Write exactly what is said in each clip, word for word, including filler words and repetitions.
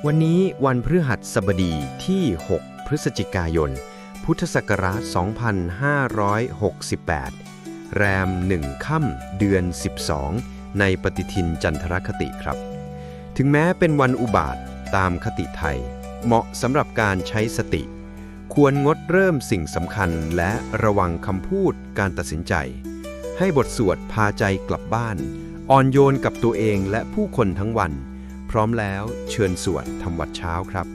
วันนี้วันพฤหัสบดีที่ หก พฤศจิกายน พุทธศักราช สองพันห้าร้อยหกสิบแปด แรม หนึ่ง ค่ำ เดือน สิบสอง ในปฏิทินจันทรคติครับ ถึงแม้เป็นวันอุบาทตามคติไทย เหมาะสำหรับการใช้สติ ควรงดเริ่มสิ่งสำคัญและระวังคำพูดการตัดสินใจ ให้บทสวดพาใจกลับบ้าน อ่อนโยนกับตัวเองและผู้คนทั้งวัน พร้อมแล้วเชิญสวดทำวัตรเช้าครับ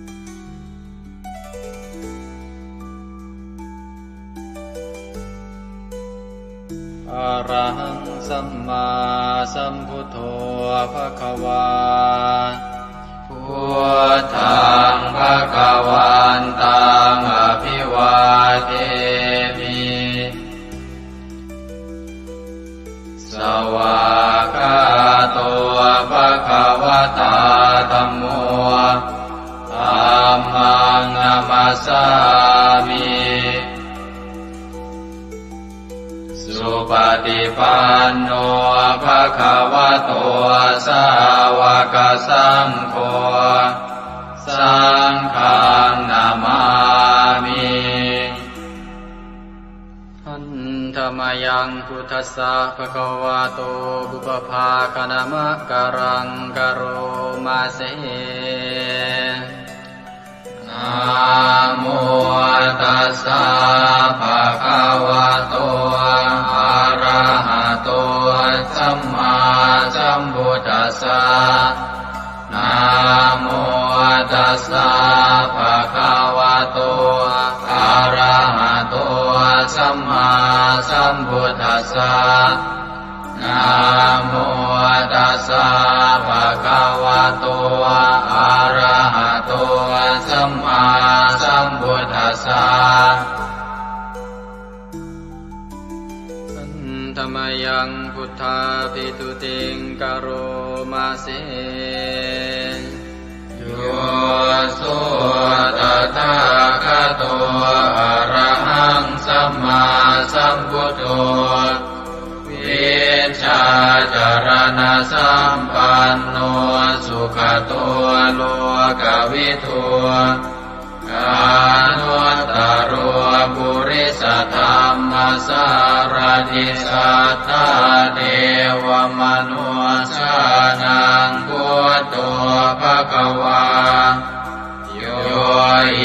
Arahaṃ sammāsambuddho bhagavā. Buddhaṃ bhagavantaṃ abhivādemi. Svākkhāto bhagavatā dhammo. Dhammaṃ namassāmi. Supaṭipanno bhagavato sāvakasaṅgho. Saṅghaṃ namāmi. Handa mayaṃ buddhassa bhagavato pubbabhāganamakāraṃ karoma se. Namo tassa bhagavato arahato sammāsambuddhassa. Namo tassa bhagavato arahato sammāsambuddhassa. Namo tassa bhagavato arahato sammāsambuddhassa. Handa mayaṃ buddhābhistutiṃ karoma se. Yo so tathāgato arahaṃ sammāsambuddho, vijjācaraṇasampanno sugato lokavidū, anuttaro purisadammasārathi satthā devamanussānaṃ buddho bhagavā. Yo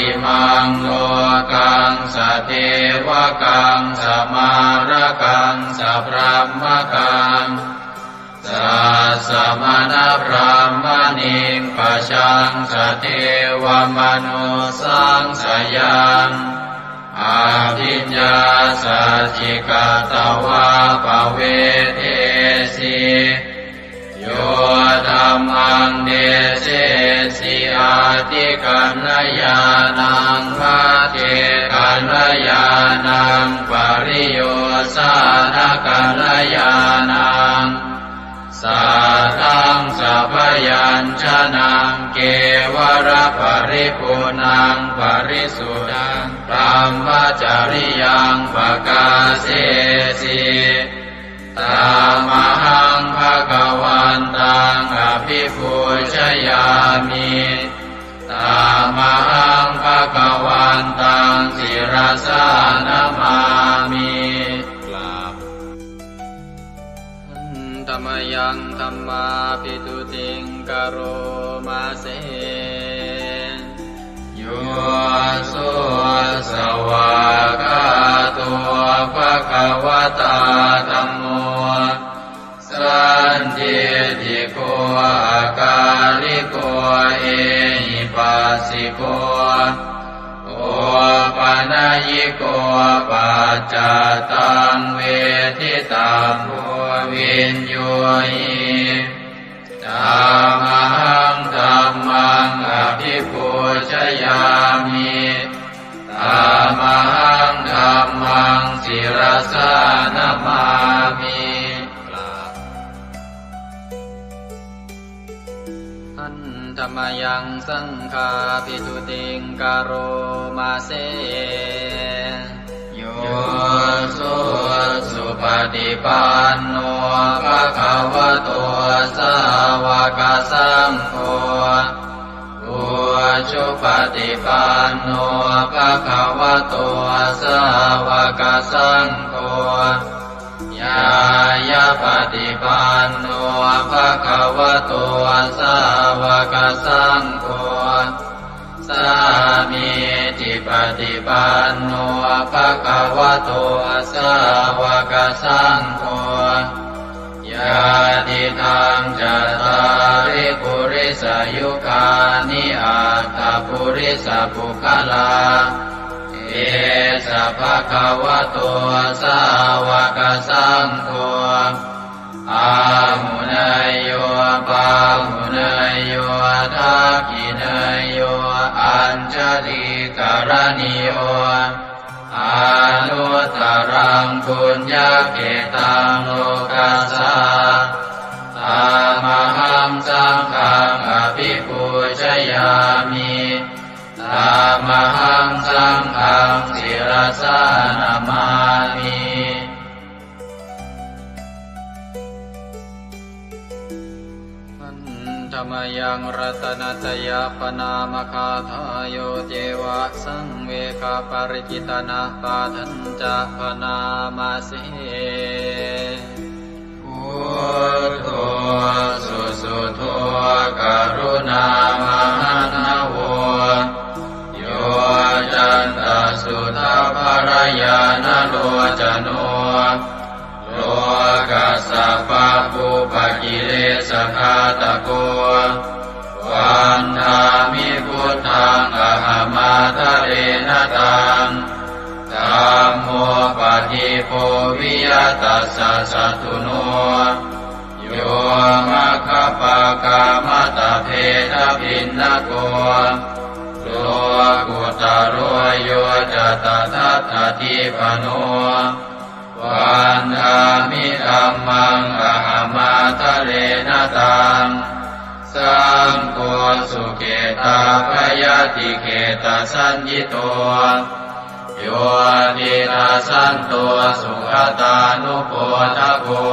imaṃ lokaṃ sadevakaṃ samārakaṃ sabrahmakaṃ sassamaṇabrāhmaṇiṃ pajaṃ sadevamanussānaṃ sayaṃ abhiññāsaccikatvā pavedesi. Yo dhammaṃ desesi atthikaññāṇaṃ, pacchekakaññāṇaṃ, pariyosānakaññāṇaṃ, sātthaṃ sabyañjanaṃ, kevalaparipuṇṇaṃ parisuddhaṃ brahmacariyaṃ pakāsesi. Tamahaṃ bhagavantaṃ abhipūjayāmi. Tamahaṃ bhagavantaṃ sirasā namāmi. กราบ Handa mayaṃ dhammābhistutiṃ karoma se. Yo so svākkhāto bhagavatā dhammo, sandiṭṭhiko akāliko ehipassiko, opanayiko paccattaṃ veditabbo viññūhi. Tamahaṃ dhammaṃ abhipūjayāmi. Tamahaṃ dhammaṃ sirasā namāmi. กราบ Handa mayaṃ saṅghābhistutiṃ karoma se. Yo so supaṭipanno bhagavato sāva sāvakasaṅgho, ujupaṭipanno bhagavato sāvakasaṅgho, ñāyapaṭipanno bhagavato sāvakasaṅgho, sāmīcipaṭipanno bhagavato sāvakasaṅgho, yadidaṃ cattāri purisayugāni aṭṭha purisapuggalā, esa bhagavato sāvakasaṅgho, āhuneyyo pāhuneyyo dakkhiṇeyyo añjalikaraṇīyo, anuttaraṃ puññakkhettaṃ lokassā. Tamahaṃ saṅghaṃ abhipūjayāmi. Tamahaṃ saṅghaṃ sirasā namāmi. Handa mayaṃ ratanattayappaṇāmagāthā, yo ceva saṃvegaparicittanapāṭhañca bhaṇāma se. Buddho susuddho karuṇāmahaṇṇavo, yoccantasuddhabbarañāṇalocano, lokassa pabbupakilesagāthako, vandāmi buddhaṃ ahamādarena taṃ. Dhammo padīpo viya tassa satthuno, yo maggapākamattabhedabhinnako, lokuttaro yo ca tadattadīpano, vandāmi dhammaṃ ahamādarena taṃ. Saṅgho sukhitavayadikhettasaññito, yo tidasanto sugatānubodhako,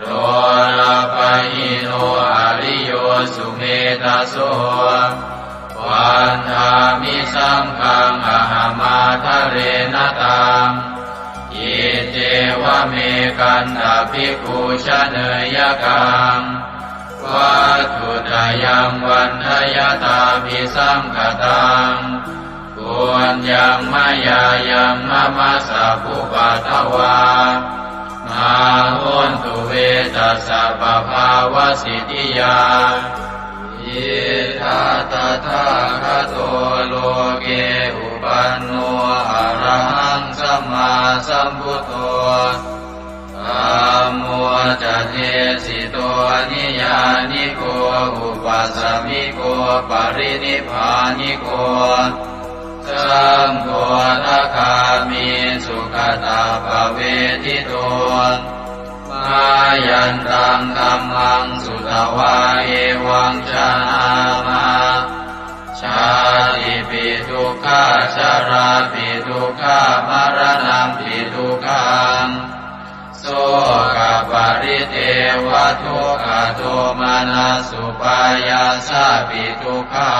lolapahīno ariyo sumedhaso, vandāmi saṅghaṃ ahamādarena taṃ. Iccevamekantā bhikkhu janeyya kaṃ, vatthuttayaṃ vaḍḍheyyatābhisaṅkhataṃ, puññaṃ mayā yaṃ mama sabbupaddavā, mā hontu ve tassa pabhāvasiddhiyā. Idha tathāgato loke upanno arahaṃ sammāsambuddho, dhammo ca desito niyyāniko upasamiko parinibbāniko, saṅgho sakāmi sugatappavedito. Mayantaṃ dhammaṃ sutvā evaṃ janāma, jātipi dukkhā jarāpi dukkhā maraṇampi dukkhaṃ, sokaparidevadukkhadomanassupāyāsāpi dukkhā,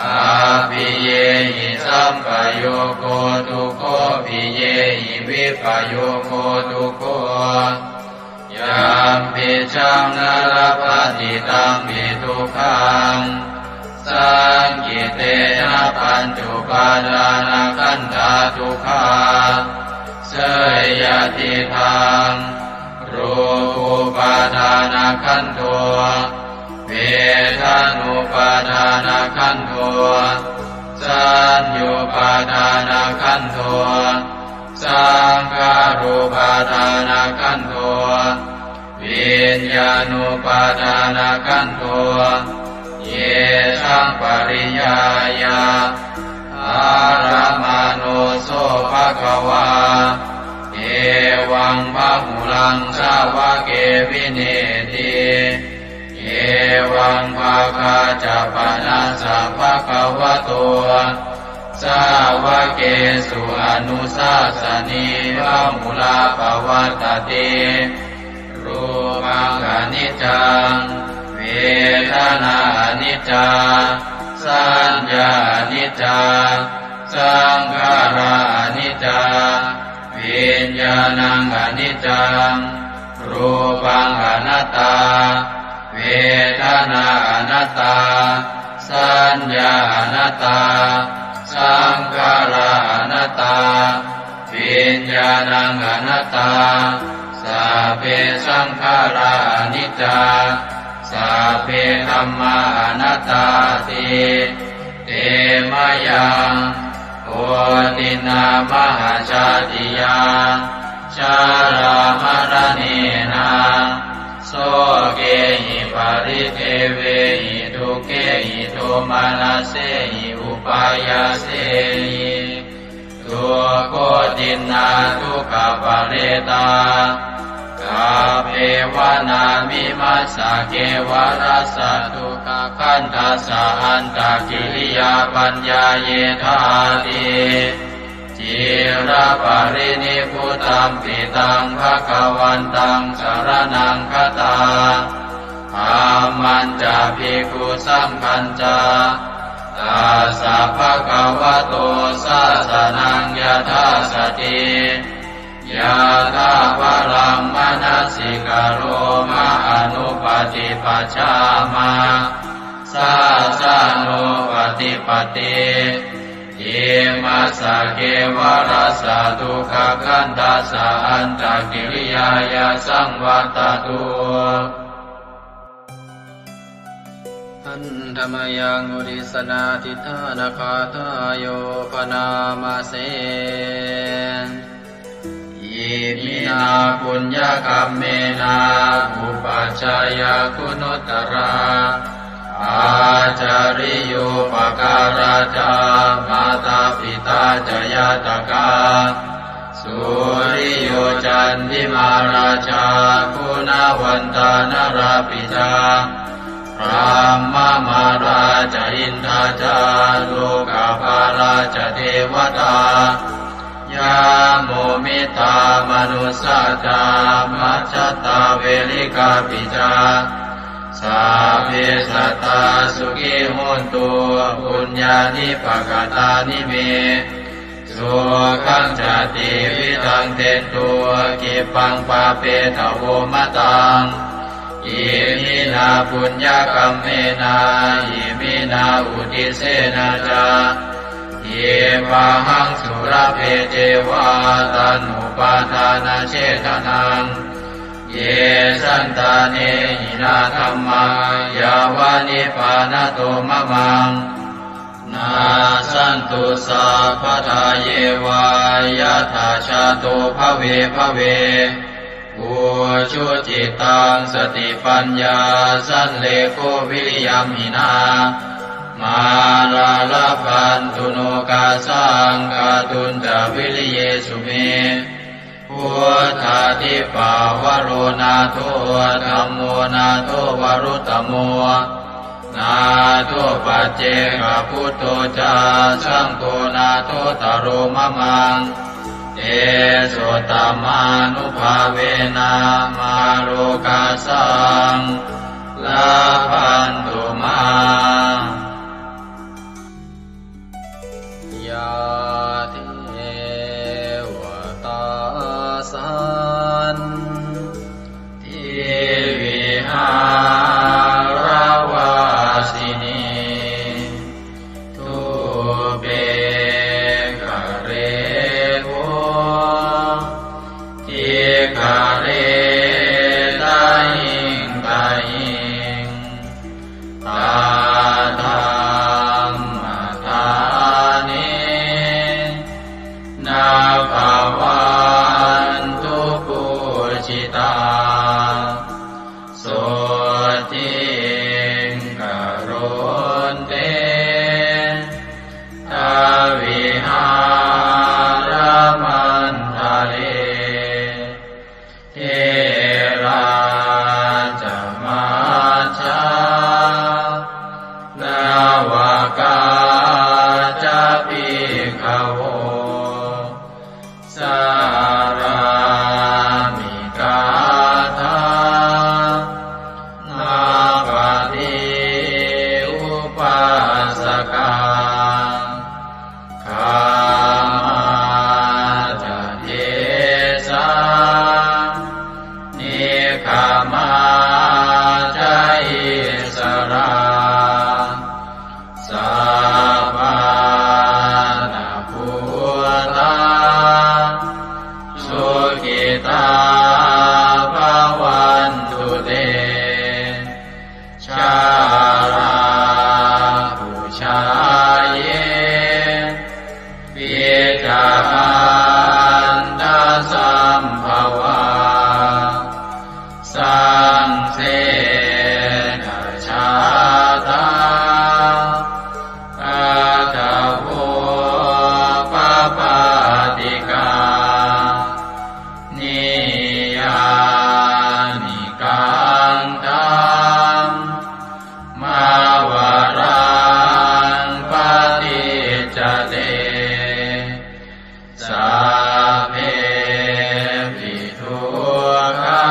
appiyehi sampayogo dukkho piyehi vippayogo dukkho, yampicchaṃ na labhati tampi dukkhaṃ, saṅkhittena pañcupādānakkhandhā dukkhā. Seyyathidaṃ, rūpupādānakkhandho, vedanupādānakkhandho, saññupādānakkhandho, saṅkhārupādānakkhandho, viññāṇupādānakkhandho. Yesaṃ pariññāya ārāmaṇo so bhagavā, evaṃ bahulaṃ sāvake vineeti. Evaṃ bhāgā ca panassa bhagavato sāvakesu anussāsanī bahulā pavattati. Rūpaṃ khaṇi niccaṃ, vedanā aniccā, saññā aniccā, saṅkhārā aniccā, viññāṇaṃ aniccaṃ, rūpaṃ anattā, vedanā anattā, saññā anattā, saṅkhārā anattā, viññāṇaṃ anattā, sabbe saṅkhārā aniccā, sabbe dhammā anattāti. Te mayaṃ otiṇṇā mahāsātiyā, jarāmaraṇena, sokehi paridevehi dukkhehi domanassehi upāyāsehi, dukkhotiṇṇā dukkhaparetā, kappevāna vimassa kevalassa dukkhakandhassa antakiriyā paññāyedhāti. Ciraparinibbutampi taṃ bhagavantaṃ saraṇaṃ gatā, dhammañca bhikkhusaṅghañca, tassa bhagavato sāsanaṃ yathā sati, yathābalaṃ manasikaroma anuppaṭipajjāma, sāsanūpaṭipatti. Imassa kevalassa dukkhakandhassa antakiriyāya saṃvattatu. Handa mayaṃ uddissanādhiṭṭhānagāthāyo bhaṇāma se. Iminā puññakammena upajjhāyā guṇuttarā, ācariyūpakārā ca mātā pitā ca ñātakā, suriyo candimā rājā guṇavantā narāpi ca, brahmamārā ca indā ca lokapālā ca devatā, yamo mittā manussā ca majjhattā verikāpi ca, sabbe sattā sukhī hontu puññāni pakatāni me, sukhañca tividhaṃ dentu khippaṃ pāpetha vomataṃ. Iminā puññakammena iminā uddissena ca khippāhaṃ sulabhe ceva taṇhupādānachedanaṃ. Ye santāne hinā dhammā yāva nibbānato mamaṃ, nassantu sabbadā yeva yattha jāto bhave bhave. Ujucittaṃ satipaññā sallekho viriyamhinā, mārā labhantu nokāsaṃ kātuñca viriyesu me. Buddhādhipavaro nātho, dhammo nātho varuttamo, nātho paccekabuddho ca, saṅgho nāthottaro mamaṃ. Tesottamānubhāvena mārokāsaṃ labhantu mā. Yā devatā santivihāravāsinī, thūpe ghare bodhighare tahiṃ tahiṃ, Samā ca issarā sappāṇabhūtā sukhitā bhavantu te. Jalābujā yepi ca aṇḍasambhavā saṃsedajātā athavopapātikā niyyānikaṃ dhammavaraṃ paṭicca te sabbepi dukkhā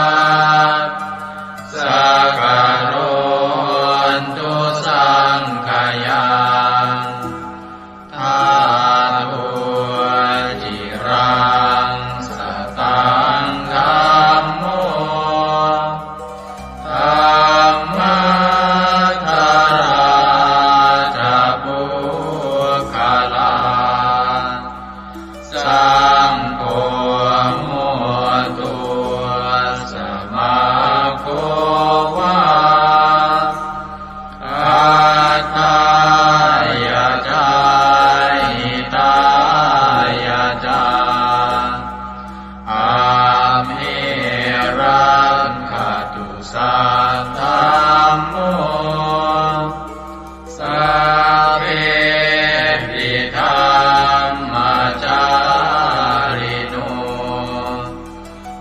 saṅkarontu saṅkhayaṃ. Ṭhātu ciraṃ sataṃ dhammo dhammaddharā ca puggalā saṅgho hotu samaggo va atthāya ca hitāya ca. Amhe rakkhatu saddhammo sabbepi dhammacārino.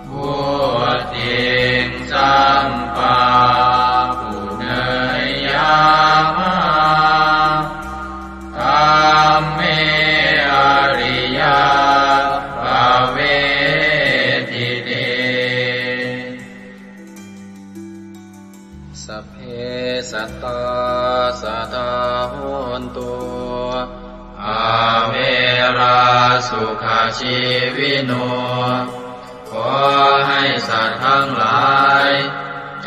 Vuḍḍhiṃ sampāpuṇeyyāma dhamme ariyappavedite. Sabbe sattā sadā hontu averā sukhajīvino. ขอให้สัตว์ทั้งหลาย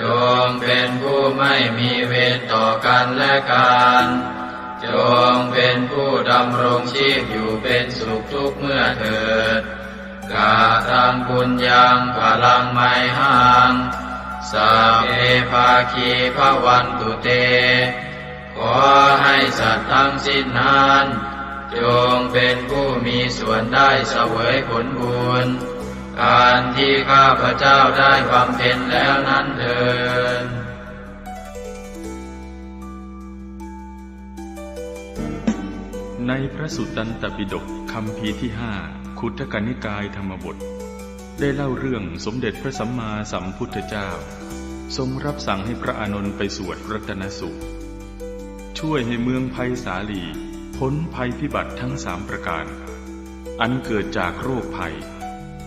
จงเป็นผู้ไม่มีเวรต่อกันและกัน จงเป็นผู้ดำรงชีพอยู่เป็นสุขทุกเมื่อเถิด Kataṃ puññaṃ phalaṃ mayhaṃ sabbe bhāgī bhavantu te. ขอให้สัตว์ทั้งสิ้นนั้น จงเป็นผู้มีส่วนได้เสวยผลบุญ อันที่ข้าพเจ้าได้บำเพ็ญแล้วนั้นเทอญ ในพระสุตตันตปิฎกคัมภีร์ที่ห้า คุตทกนิกายธรรมบท ได้เล่าเรื่องสมเด็จพระสัมมาสัมพุทธเจ้า ทรงรับสั่งให้พระอานนท์ไปสวดรัตนสูตร ช่วยให้เมืองไพศาลีพ้นภัยพิบัติทั้งสามประการ อันเกิดจากโรคภัย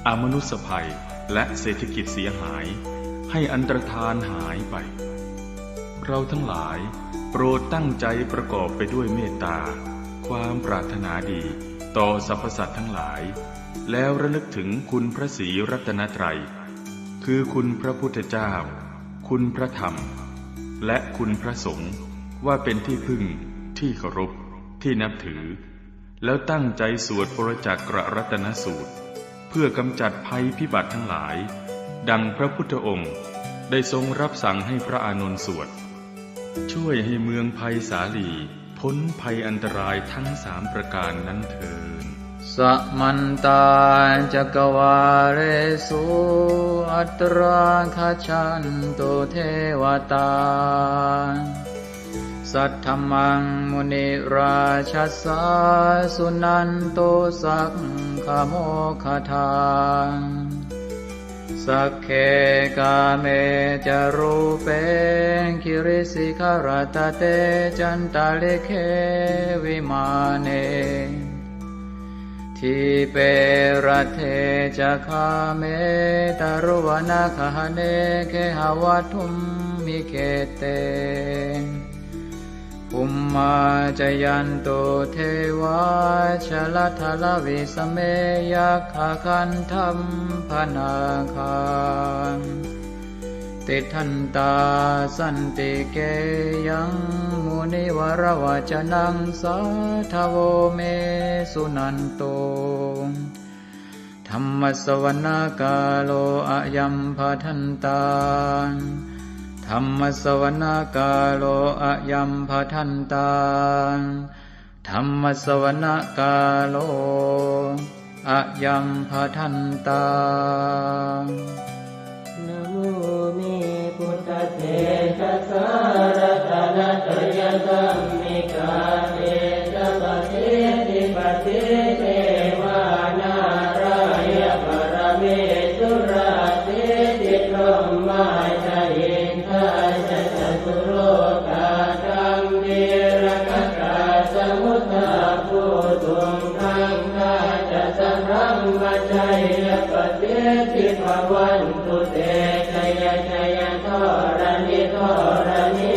อมนุสสภัย และเศรษฐกิจเสียหาย ให้อันตรธานหายไป เราทั้งหลายโปรดตั้งใจประกอบไปด้วยเมตตา ความปรารถนาดีต่อสรรพสัตว์ทั้งหลาย แล้วระลึกถึงคุณพระศรีรัตนตรัย คือคุณพระพุทธเจ้า คุณพระธรรม และคุณพระสงฆ์ ว่าเป็นที่พึ่ง ที่เคารพ ที่นับถือ แล้วตั้งใจสวดปรจักกรัตนสูตร เพื่อกำจัดภัยพิบัติทั้งหลาย ดังพระพุทธองค์ได้ทรงรับสั่งให้พระอานนท์สวด ช่วยให้เมืองไพศาลีพ้นภัยอันตรายทั้งสามประการนั้นเทอญ Samantā cakkavāḷesu atrāgacchantu devatā. Saddhammaṃ munirājassa suṇantu saggamokkhadaṃ. Sagge kāme ca rūpe girisikharataṭe cantalikkhe vimāne. Dīpe raṭṭhe ca gāme taruvanagahane gehavatthumhi khette. Bhummā cāyantu devā jalathalavisame yakkhagandhabbanāgā. tiṭṭhantā santike yaṃ munivaravacanaṃ sādhavo me suṇantu. Dhammassavanakālo ayambhadantā. Dhammassavanakālo ayambhadantā. Dhammassavanakālo ayambhadantā. Namo me buddhatejasā ratanattayadhammikā tejapasiddhi pasīdevā nārāya paramesurā siddhibrahmā ca indā ca catulokā gambhīrakkhakā samuddā bhūtuṃ gaṅgā ca sabrahmajayya pasiddhi bhavantu te. Jaya jaya dharaṇi dharaṇī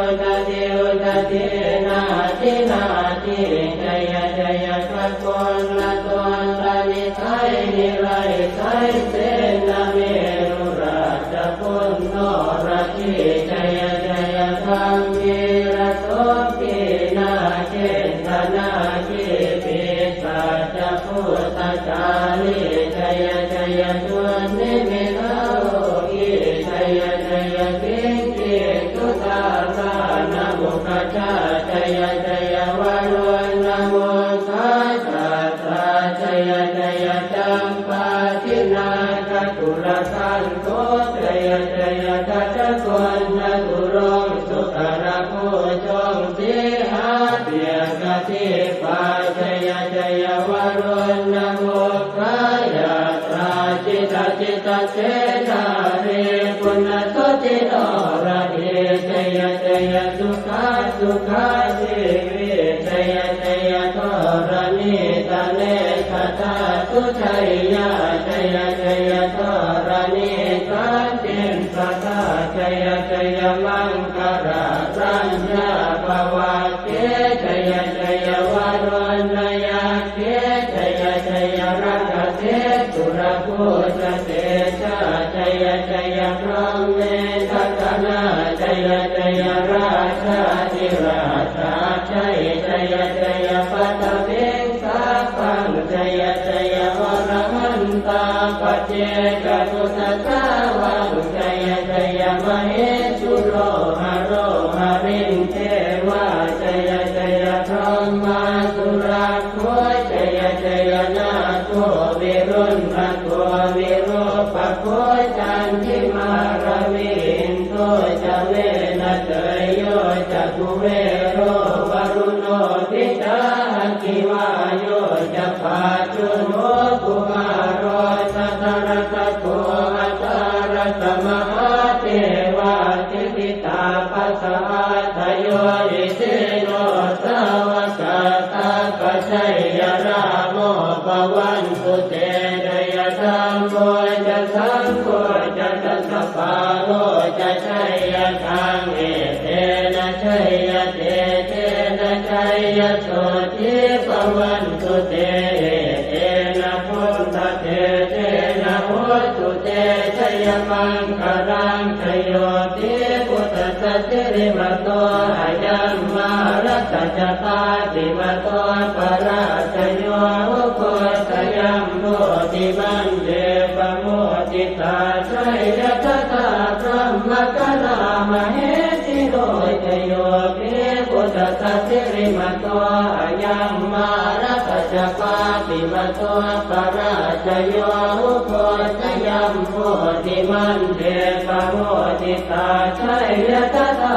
udadhi udadhī nadi nadī jaya jaya gaganalatantanisaya nirayasaya senameru rājabala noradī jaya jaya gambhīrasombhī nāgendanāgī pisācabhūtakālī jaya jaya dunnimittarogī jaya jaya siṅgī sudādānamukhajā jaya jaya varuṇamukhasātrā jaya jaya campādināgakulagantho jaya jaya gajagonnaturaṅga sukarabhujaṅga sīhabyagghadīpā jaya jaya varuṇamukhayātrā jita jita senārī puna suddhi noradī jaya jaya sukhā sukhā jīvī jaya jaya dharaṇītale sadā sujayyā jaya jaya dharaṇī santin sadā jaya jaya maṅkarāraññā bhavagge jaya jaya varuṇayakkhe jaya jaya rakkhase surabhujatejā jaya jaya brahmendagaṇā jaya jaya rājādhirājasājjai jaya jaya paṭhaviṃ sabbaṃ jaya jaya arahantā paccekabuddhasāvaṃ jaya jaya mahesuro haro harindevā jaya jaya brahmā surakkho jaya jaya nāgo viruḷhako virūpakkho candimā ravi indo ca venateyyo ca kuvero varuṇopi ca aggi vāyo ca pājuṇho kumāro dhataraṭṭhako aṭṭhārasa mahādevā siddhitāpasa-ādayo isino sāvakā sabbā jaya rāmo bhavantu te jaya dhammo ca saṅgho ca dasapālo ca jayakaṃ etena jayatejena jayasotthī bhavantu te etena buddhatejena hotu te jayamaṅgalaṃ jayo hi buddhassa sirīmato ayaṃ mārassa ca pāpimato parājayo ugghosayuṃ bodhimaṇḍe pamoditā jaya tadā brahmagaṇā mahesino jayo hi buddhassa sirīmato ayaṃ mārassa ca pāpimato parājayo ugghosayuṃ bodhimaṇḍe pamoditā jaya tadā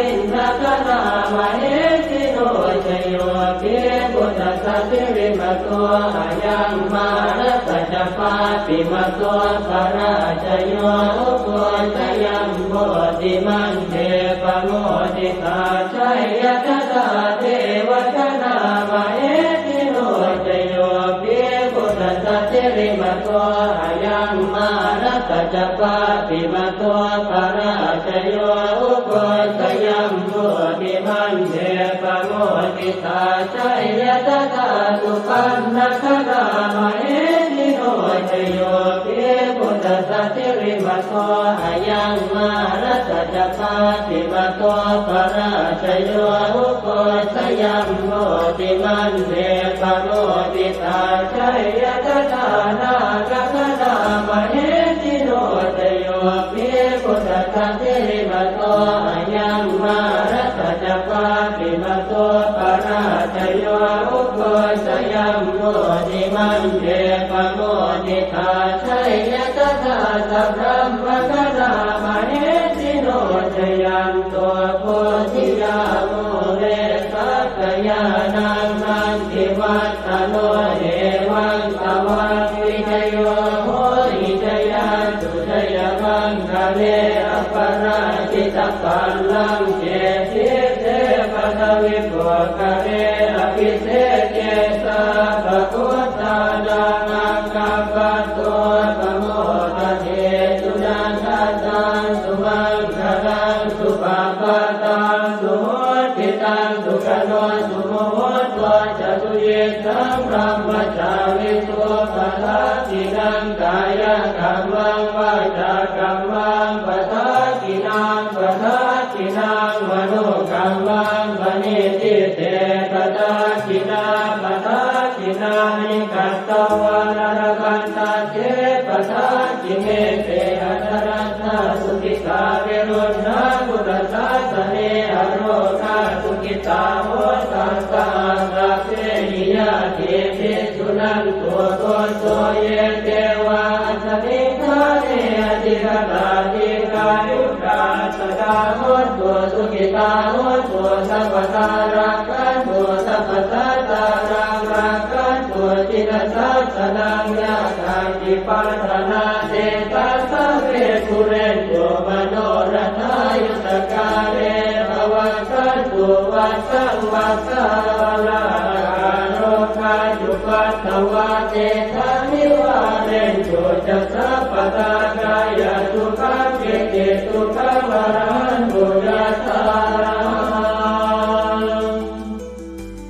indagaṇā mahesino jayo hi buddhassa sirīmato ayaṃ mārassa ca pāpimato parājayo ugghosayuṃ bodhimaṇḍe pamoditā jaya tadā devagaṇā mahesino jayo hi buddhassa sirīmato ayaṃ mārassa ca pāpimato parājayo ugghosayuṃ bodhimaṇḍe pamoditā jaya tadā supaṇṇagaṇā mahesino jayo hi buddhassa sirīmato ayaṃ mā Mārassa ca pāpimato parājayo, ugghosayuṃ bodhimaṇḍe pamoditā, jaya tadā nāgagaṇā mahesino. Jayo hi buddhassa sirīmato ayaṃ, mārassa ca pāpimato parājayo, ugghosayuṃ bodhimaṇḍe pamoditā, jaya tadā sabrahmagaṇā mahesino. Jayanto bodhiyā mūle sakyānaṃ nandivaḍḍhano, evaṃ tvaṃ vijayo hohi jayassu jayamaṅgale, aparājitapallaṅke sīse paṭhavipokkhare, abhiseke sabbabuddhānaṃ aggappatto pamodati. Sunakkhattaṃ sumaṅgalaṃ supabhātaṃ suhuṭṭhitaṃ, sukhaṇo sumuhutto ca suyiṭṭhaṃ brahmacārisu, padakkhiṇaṃ kāyakammaṃ vācākammaṃ padakkhiṇaṃ, padakkhiṇaṃ manokammaṃ paṇidhī te padakkhiṇā, padakkhiṇāni katvāna labhantatthe padakkhiṇe. Te atthaladdhā sukhitā viruḷhā buddhasāsane, arogā sukhitā hotha saha sabbehi ñātibhi. Suṇantu bhonto ye devā asmiṃ ṭhāne adhigatā, dīghāyukā sadā hontu, sukhitā hontu sabbadā, rakkhantu sabbasattānaṃ, rakkhantu jinasāsanaṃ. Yā kāci patthanā tesaṃ sabbe pūrentu manorathā, yuttakāle pavassantu vassaṃ vassā, ālāhakā rogā cupaddavā tesaṃ nivārentu ca sabbadā, kāyasukhaṃ cittisukhaṃ arahantu yathārahaṃ.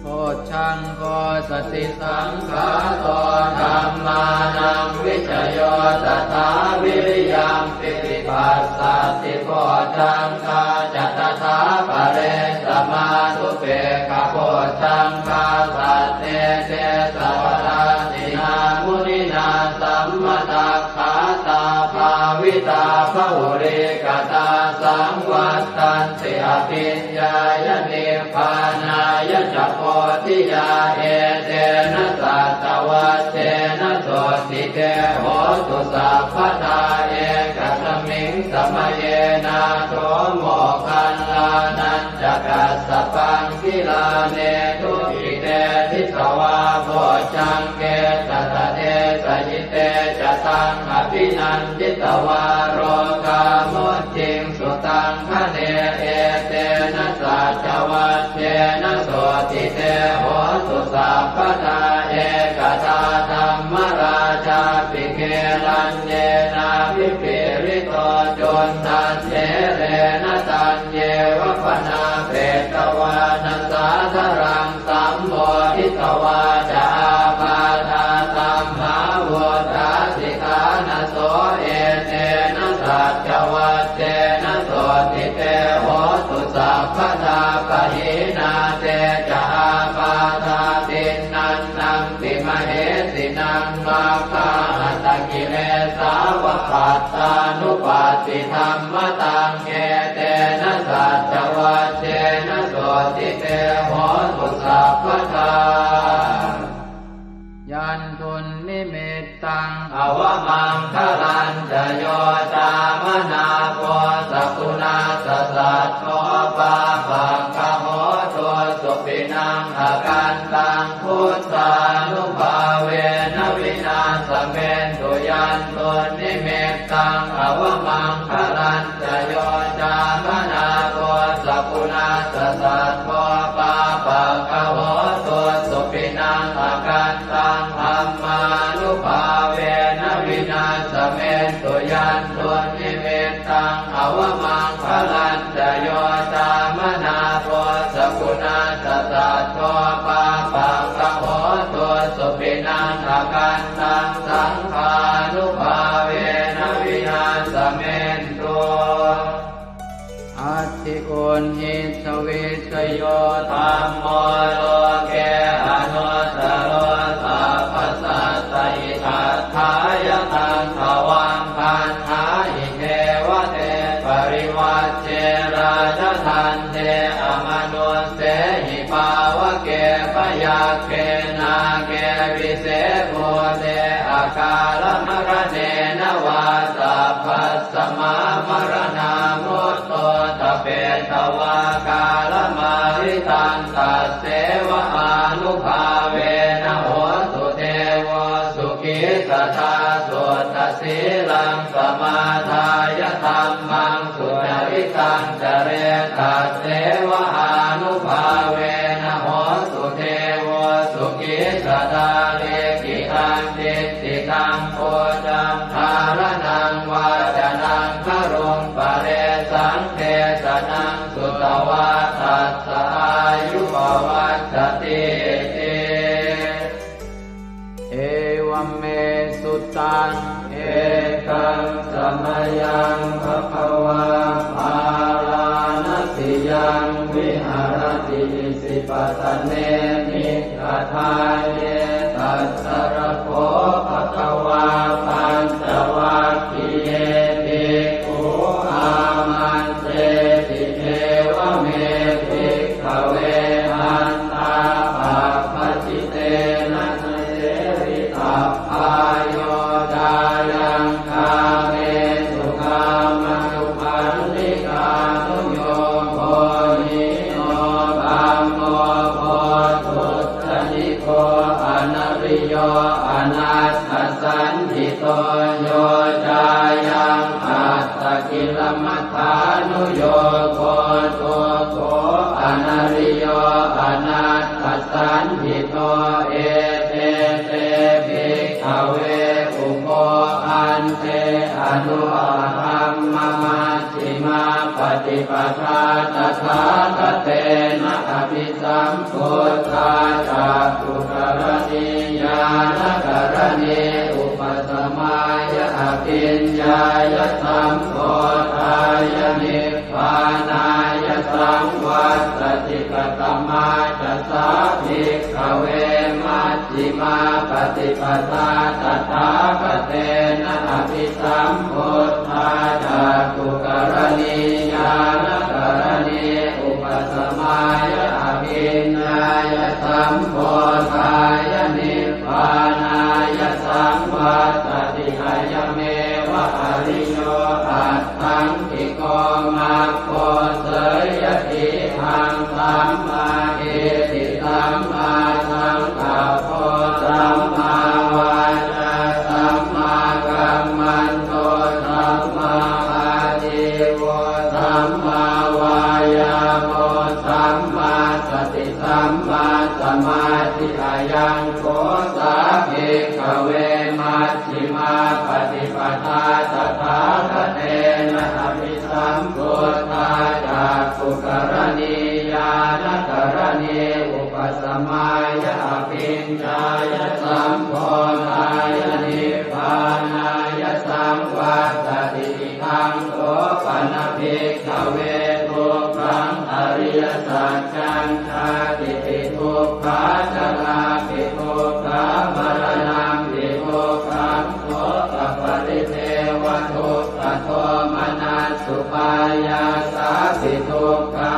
Bojjhaṅgo satisaṅkhāto dhammānaṃ vicayo tathā, viriyampīti passaddhi bojjhaṅgā ca tathāpare, samādhupekkhabojjhaṅgā sattete sabbadassinā, muninā sammadakkhātā bhāvitā bahulīkatā, saṃvattanti abhiññāya nibbānāya ca bodhiyā. Etena saccavajjena sotthi te hotu sabbadā, ekasmiṃ samaye nātho moggallānañca kassapaṃ, gilāne dukkhite disvā bojjhaṅge satta desayi. Te ca taṃ abhinanditvā rogā mucciṃsu taṅkhaṇe. Etena saccavajjena sotthi te hotu sabbadā. Ekadā dhammarājāpi gelaññenābhipīḷito, cundattherena taññeva bhaṇāpetvāna sādaraṃ, sammoditvā ca ābādhā tamhā vuṭṭhāsi ṭhānaso. Etena saccavajjena sotthi te hotu sabbadā. Pahīnā te ca ābādhā tiṇṇannampi mahesinaṃ, maggāhatakilesā va pattānuppattidhammataṃ. Etena saccavajjena sotthi te hotu sabbadā. Yandunnimittaṃ avamaṅgalañca yo cāmanāpo sakuṇassa saddo, pāpaggaho dussupinaṃ akantaṃ, buddhānubhāvena vināsamentu. Yandunnimittaṃ avamaṅgalañca yo cāmanāpo sakuṇassa saddo, pāpaggaho dussupinaṃ akantaṃ, dhammānubhāvena vināsamentu. Yandunnimittaṃ avamaṅgalañca yo cāmanāpo sakuṇassa saddo, pāpaggaho Uṇhissa vijjayo dhammo loke anuttaro sabbasattahitatthāya taṃ tvaṃ gaṇhāhi devate parivajje rājadaṇḍe amanussehi pāvake byagghe nāge vise bhūte akālamaraṇena vā sabbasmā maraṇā mutto ṭhapetvā kālamāritaṃ tasseva ānubhāvena hotu devo sukhī sadā. Suddhasīlaṃ samādāya dhammaṃ sucaritaṃ care tasseva ānubhāvena hotu devo sukhī sadā. Likkhitaṃ cintitaṃ pūjaṃ dhāraṇaṃ vācanaṃ garuṃ paresaṃ desanaṃ sutvā tassa āyu pavaḍḍhatīti. Evaṃ me sutaṃ. Ekaṃ samayaṃ bhagavā bārāṇasiyaṃ viharati isipatane migadāye. Tatra kho bhagavā pañcavaggiye bhikkhū āmantesi: Evaṃ me bhikkhave antā pabbajitena na sevitabbā. Yo cāyaṃ kāmesu kāmasukhallikānuyogo hīno gammo pothujjaniko anariyo anatthasañhito, yo cāyaṃ attakilamathānuyogo dukkho anariyo anatthasañhito, ete te bhikkhave ubho ante anupagamma majjhimā paṭipadā tathāgatena abhisambuddhā cakkhukaraṇī ñāṇakaraṇī upasamāya abhiññāya sambodhāya nibbānāya saṃvattati. Katamā ca sā bhikkhave maj jhimā paṭipadā tathāgatena abhisambuddhā cakkhukaraṇī ñāṇakaraṇī upasamāya abhiññāya sambodhāya nibbānāya saṃvattati? Ayameva ariyo aṭṭhaṅgiko maggo, seyyathīdaṃ: sammādiṭṭhi sammāsaṅkappo sammāvācā sammākammanto sammāājīvo sammāvāyāmo sammāsati sammāsamādhi. Ayaṃ kho sā bhikkhave maj jhimā paṭipadā tathāgatena abhisambuddhā cakkhukaraṇī ñāṇakaraṇī upasamāya abhiññāya sambodhāya nibbānāya saṃvattati. Idaṃ kho pana bhikkhave dukkhaṃ ariyasaccaṃ: jātipi dukkhā jarāpi dukkhā maraṇampi dukkhaṃ sokaparidevadukkhadomanassupāyāsāpi dukkhā,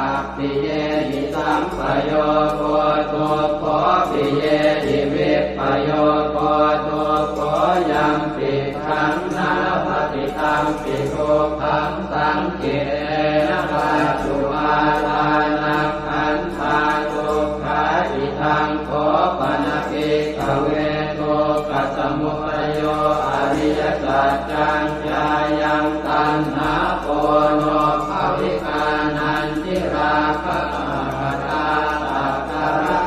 appiyehi sampayogo dukkho piyehi vippayogo dukkho, yampidaṃ na labhati tampi dukkhaṃ saṅkhittena pañcupādānakkhandhā dukkhā. Idaṃ kho pana bhikkhave dukkhasamudayo ariyasaccaṃ: yāyaṃ taṇhā ponobbhavikā nandirāgasahagatā tatra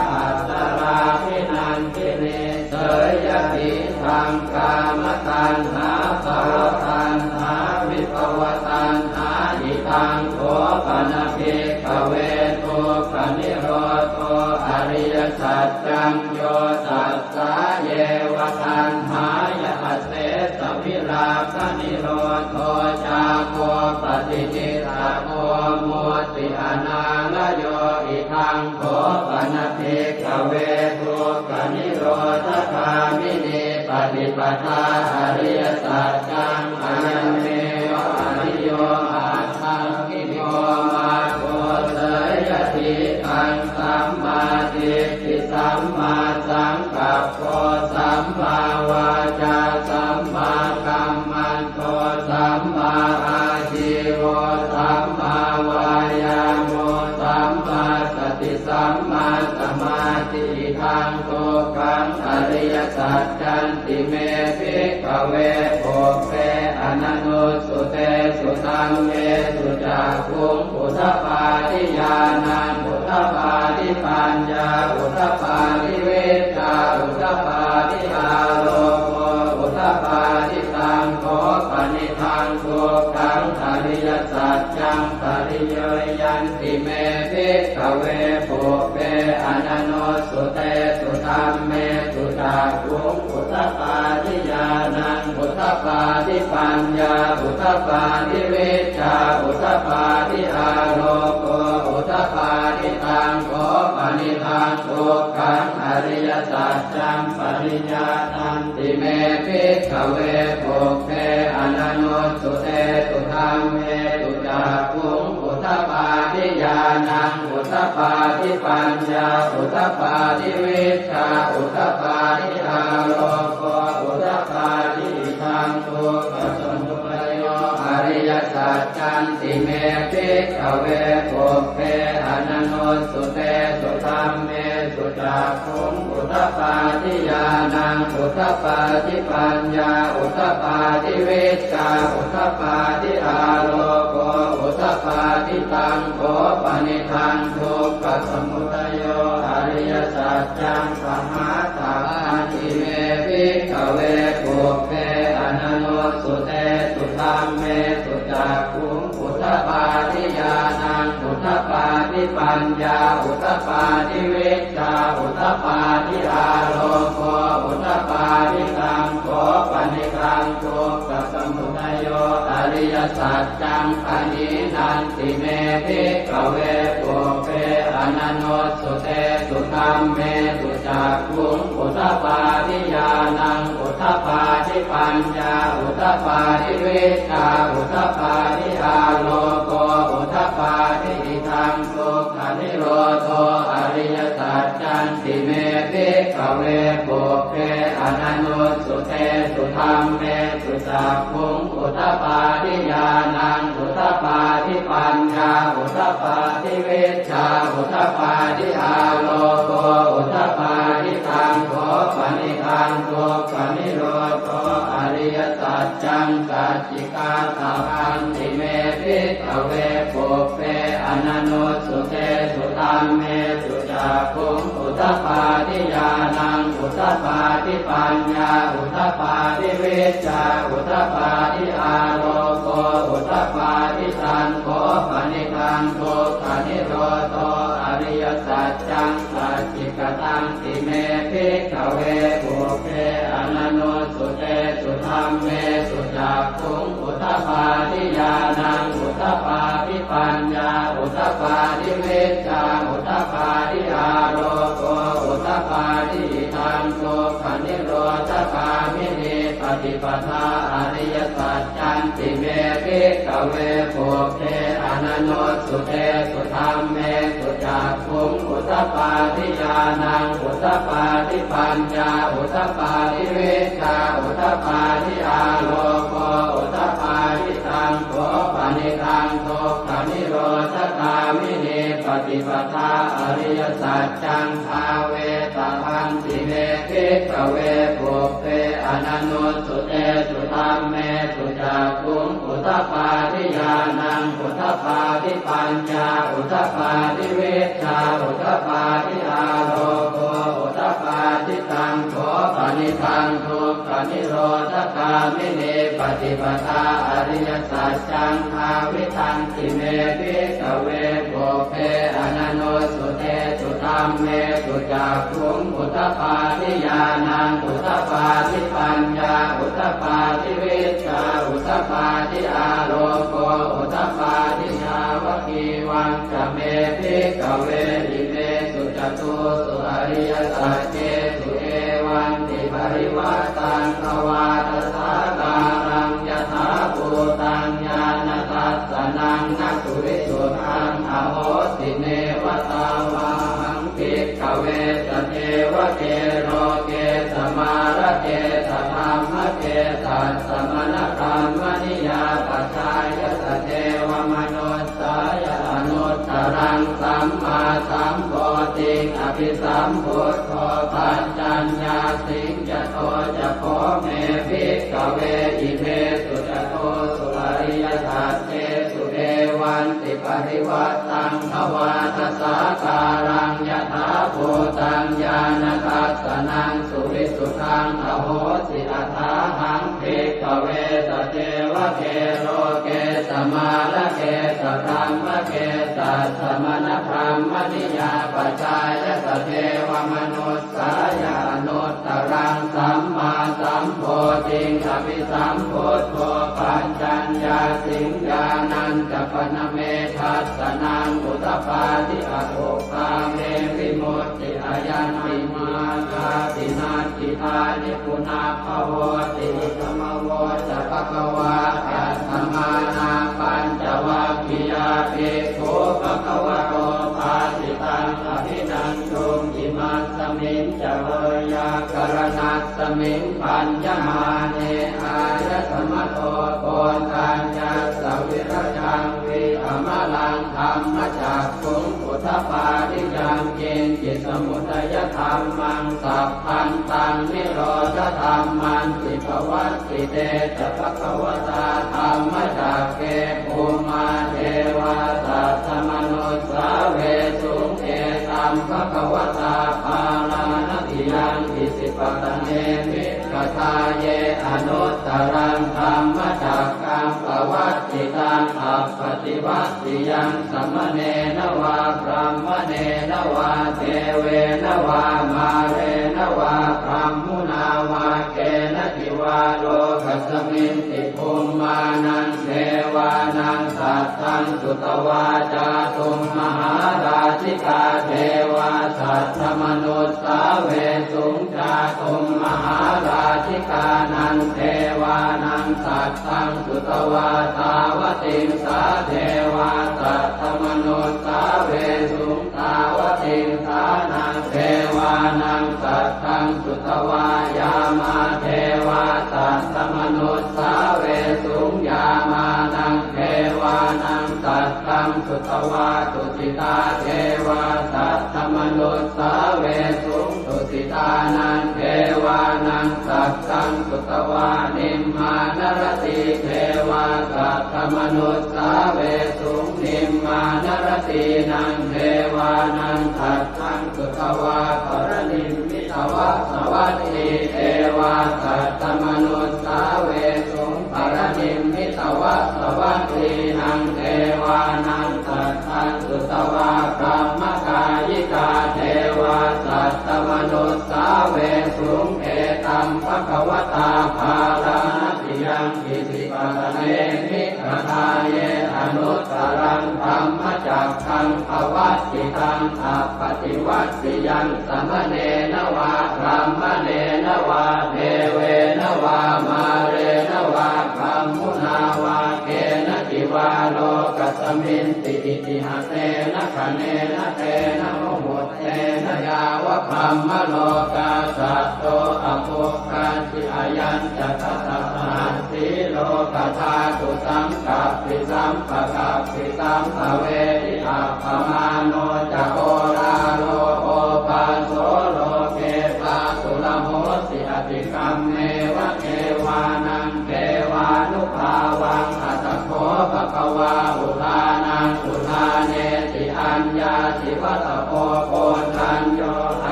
tatrābhinandinī, seyyathīdaṃ: kāmataṇhā bhavataṇhā vibhavataṇhā. Idaṃ kho pana bhikkhave dukkhanirodho ariyasaccaṃ: yo tassāyeva taṇhāya asesavirāganirodho cāgo paṭinissaggo mutti anālayo. Idaṃ kho pana bhikkhave dukkhanirodhagāminī paṭipadā ariyasaccaṃ, ayameva ariyo aṭṭhaṅgiko maggo, seyyathīdaṃ: sammādiṭṭhi sammāsaṅkappo sammāvācā sammākammanto sammāājīvo sammāvāyāmo sammāsati sammāsamādhi. Idaṃ dukkhaṃ ariyasaccanti me bhikkhave pubbe ananussutesu dhammesu cakkhuṃ udapādi ñāṇaṃ udapādi paññā udapādi vijjā udapādi āloko udapādi. Taṃ kho panidaṃ dukkhaṃ ariyasaccaṃ pariññeyyanti me bhikkhave pubbe ananussutesu dhammesu cakkhuṃ udapādi ñāṇaṃ udapādi paññā udapādi vijjā udapādi āloko udapādi. Taṃ kho panidaṃ dukkhaṃ ariyasaccaṃ pariññātanti me bhikkhave pubbe ananussutesu dhammesu cakkhuṃ udapādi ñāṇaṃ udapādi paññā udapādi vijjā udapādi āloko udapādi. Idaṃ dukkhasamudayo ariyasaccanti me bhikkhave pubbe ananussutesu dhammesu cakkhuṃ udapādi ñāṇaṃ udapādi paññā udapādi vijjā udapādi āloko udapādi. Taṃ kho panidaṃ dukkhasamudayo ariyasaccaṃ pahātabbanti me bhikkhave pubbe ananussutesu dhammesu cakkhuṃ udapādi ñāṇaṃ udapādi paññā udapādi vijjā udapādi āloko udapādi. Taṃ kho panidaṃ dukkhasamudayo ariyasaccaṃ pahīnanti me bhikkhave pubbe ananussutesu dhammesu cakkhuṃ udapādi ñāṇaṃ udapādi paññā udapādi vijjā udapādi āloko udapādi. Idaṃ dukkhanirodho ariyasaccanti me bhikkhave pubbe ananussutesu dhammesu cakkhuṃ udapādi ñāṇaṃ udapādi paññā udapādi vijjā udapādi āloko udapādi. Taṃ kho panidaṃ dukkhanirodho ariyasaccaṃ sacchikātabbanti me bhikkhave pubbe ananussutesu dhammesu cakkhuṃ udapādi ñāṇaṃ udapādi paññā udapādi vijjā udapādi āloko udapādi. Taṃ kho panidaṃ dukkhanirodho ariyasaccaṃ sacchikatanti me bhikkhave pubbe ananussutesu dhammesu cakkhuṃ udapādi ñāṇaṃ udapādi paññā udapādi vijjā udapādi āloko udapādi. Idaṃ dukkhanirodhagāminī paṭipadā ariyasaccanti me bhikkhave pubbe ananussutesu dhammesu cakkhuṃ udapādi ñāṇaṃ udapādi paññā udapādi vijjā udapādi āloko udapādi. Taṃ kho panidaṃ dukkhanirodhagāminī paṭipadā ariyasaccaṃ bhāvetabbanti me bhikkhave pubbe ananussutesu dhammesu cakkhuṃ udapādi ñāṇaṃ udapādi paññā udapādi vijjā udapādi āloko udapādi. Taṃ kho panidaṃ dukkhanirodhagāminī paṭipadā ariyasaccaṃ bhāvitanti me bhikkhave pubbe ananussutesu dhammesu cakkhuṃ udapādi ñāṇaṃ udapādi paññā udapādi vijjā udapādi āloko udapādi. Yāvakīva ca me bhikkhave imesu catūsu ariyasaccesu evantiparivaṭṭaṃ dvādasākāraṃ yathābhūtaṃ ñāṇadassanaṃ na suvisuddhaṃ ahosi. Neva tāvāhaṃ bhikkhave sadevake loke samārake sadhammake sassamaṇabrāhmaṇiyā pajāya sadevamanussāya anuttaraṃ sammāsambodhiṃ abhisambuddho paccaññāsiṃ. Yato ca kho me bhikkhave imesu catūsu ariyasaccesu evantiparivaṭṭaṃ dvādasākāraṃ yathābhūtaṃ ñāṇadassanaṃ suvisuddhaṃ ahosi. Athāhaṃ bhikkhave sadevake loke samārake sadhammake sassamaṇabrāhmaṇiyā pajāya sadevamanussāya anuttaraṃ sammāsambodhiṃ abhisambuddho paccaññāsiṃ. Ñāṇañca pana me dassanaṃ udapādi, akuppā me vimutti, ayaṃ nibbānāti, natthidāni punabbhavoti. Idamavoca bhagavā. Attamanā pañcavaggiyā bhikkhū bhagavato bhāsitaṃ abhinanduṃ. Imasmiñca veyyākaraṇasmiṃ bhaññamāne āyasmato Koṇḍaññassa virajaṃ vītamalaṃ dhammacakkhuṃ udapādi: yaṅkiñci samudayadhammaṃ sabbantaṃ nirodhadhammanti. Pavattite ca bhagavatā dhammacakke bhummā devā saddamanussāvesuṃ: etaṃ bhagavatā Bārāṇasiyaṃ Isipatane Migadāye anuttaraṃ dhammacakkaṃ pavattitaṃ appaṭivattiyaṃ samaṇena vā brāhmaṇena vā devena vā mārena vā brahmunā vā kenaci vā lokasminti. Bhummānaṃ devānaṃ saddaṃ sutvā cātummahārājikā devā saddamanussāvesuṃ. Cātummahārājikānaṃ devānaṃ saddaṃ sutvā tāvatiṃsā devā saddamanussāvesuṃ. Tāvatiṃsānaṃ devānaṃ saddaṃ sutvā yāmā devā saddamanussāvesuṃ. Yāmānaṃ devānaṃ saddaṃ sutvā tusitā devā saddamanussāvesuṃ. Tusitānaṃ devānaṃ saddaṃ sutvā nimmānaratī devā saddamanussāvesuṃ. Nimmānaratīnaṃ devānaṃ saddaṃ sutvā paranimmitavasavattī devā saddamanussāvesuṃ. Paranimmitavasavattīnaṃ devānaṃ saddaṃ sutvā brahmakāyikā devā saddamanussāvesuṃ. Etaṃ bhagavatā Bārāṇasiyaṃ Isipatane Migadāye anuttaraṃ dhammacakkaṃ pavattitaṃ appaṭivattiyaṃ samaṇena vā brāhmaṇena vā devena vā mārena vā brahmunā vā kenaci vā lokasminti. Itiha tena khaṇena tena muhuttena yāva brahmalokā saddo abbhuggacchi. Ayañca dasasahassī lokadhātu saṅkappi sampakappi sampavedhi. Appamāṇo ca oḷāro obhāso loke pāturahosi atikkammeva devānaṃ devānubhāvaṃ. Atha kho bhagavā udānaṃ udānesi: Aññāsi vata bho Koṇḍañño,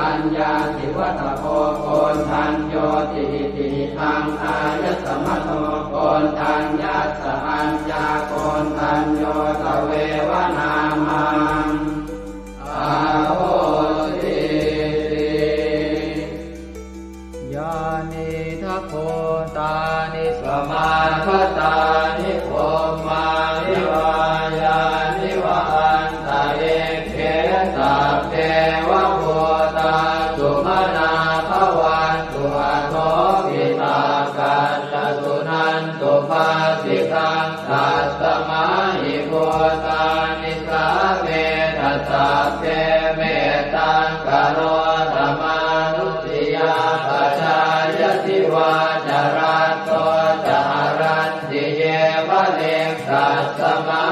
aññāsi vata bho Koṇḍaññoti. Itihidaṃ āyasmato Koṇḍaññassa aññākoṇḍañño tveva nāmaṃ ahosīti. Yānīdha bhūtāni samāgatāni bhummāni vā yāni va anta Nisāmetha sabbe mettaṃ karotha mānusiyā pajāya divā ca ratto ca haranti yeva likkhasmā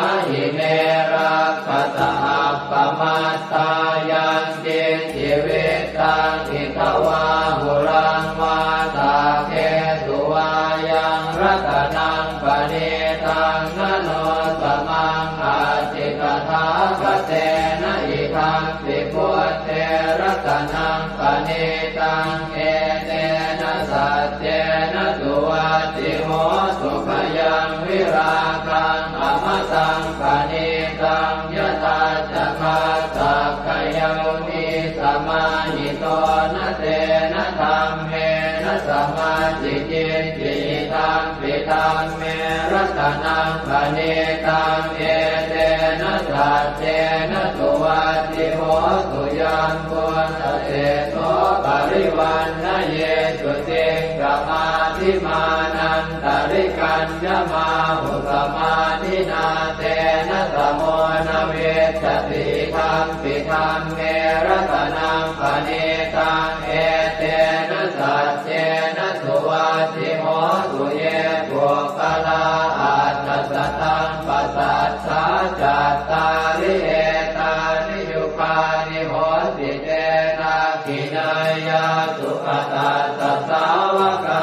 ime rakkhasa appamattā. Yaṅkiñci vittaṃ idha vā huraṃ vā saggesu vā yaṃ ratanaṃ paṇītaṃ na no samaṃ atthi tathāgatena idampi buddhe ratanaṃ paṇītaṃ etena saccena suvatthi hotu. Khayaṃ virāgaṃ amataṃ paṇītaṃ yadajjhagā sakyamunī samāhito na tena dhammena samatthi kiñci idampi dhamme ratanaṃ paṇītaṃ etena saccena suvatthi hotu. Yambuddhaseṭṭho parivaṇṇayī suciṃ samādhimānantarikaññamāhu samādhinā tena samo na vijjati idampi dhamme ratanaṃ paṇītaṃ etena saccena suvatthi hotu. Ye puggalā aṭṭha sataṃ pasaṭṭhā cattāri etāni yugāni honti te dakkhiṇeyyā sugatassa sāvakā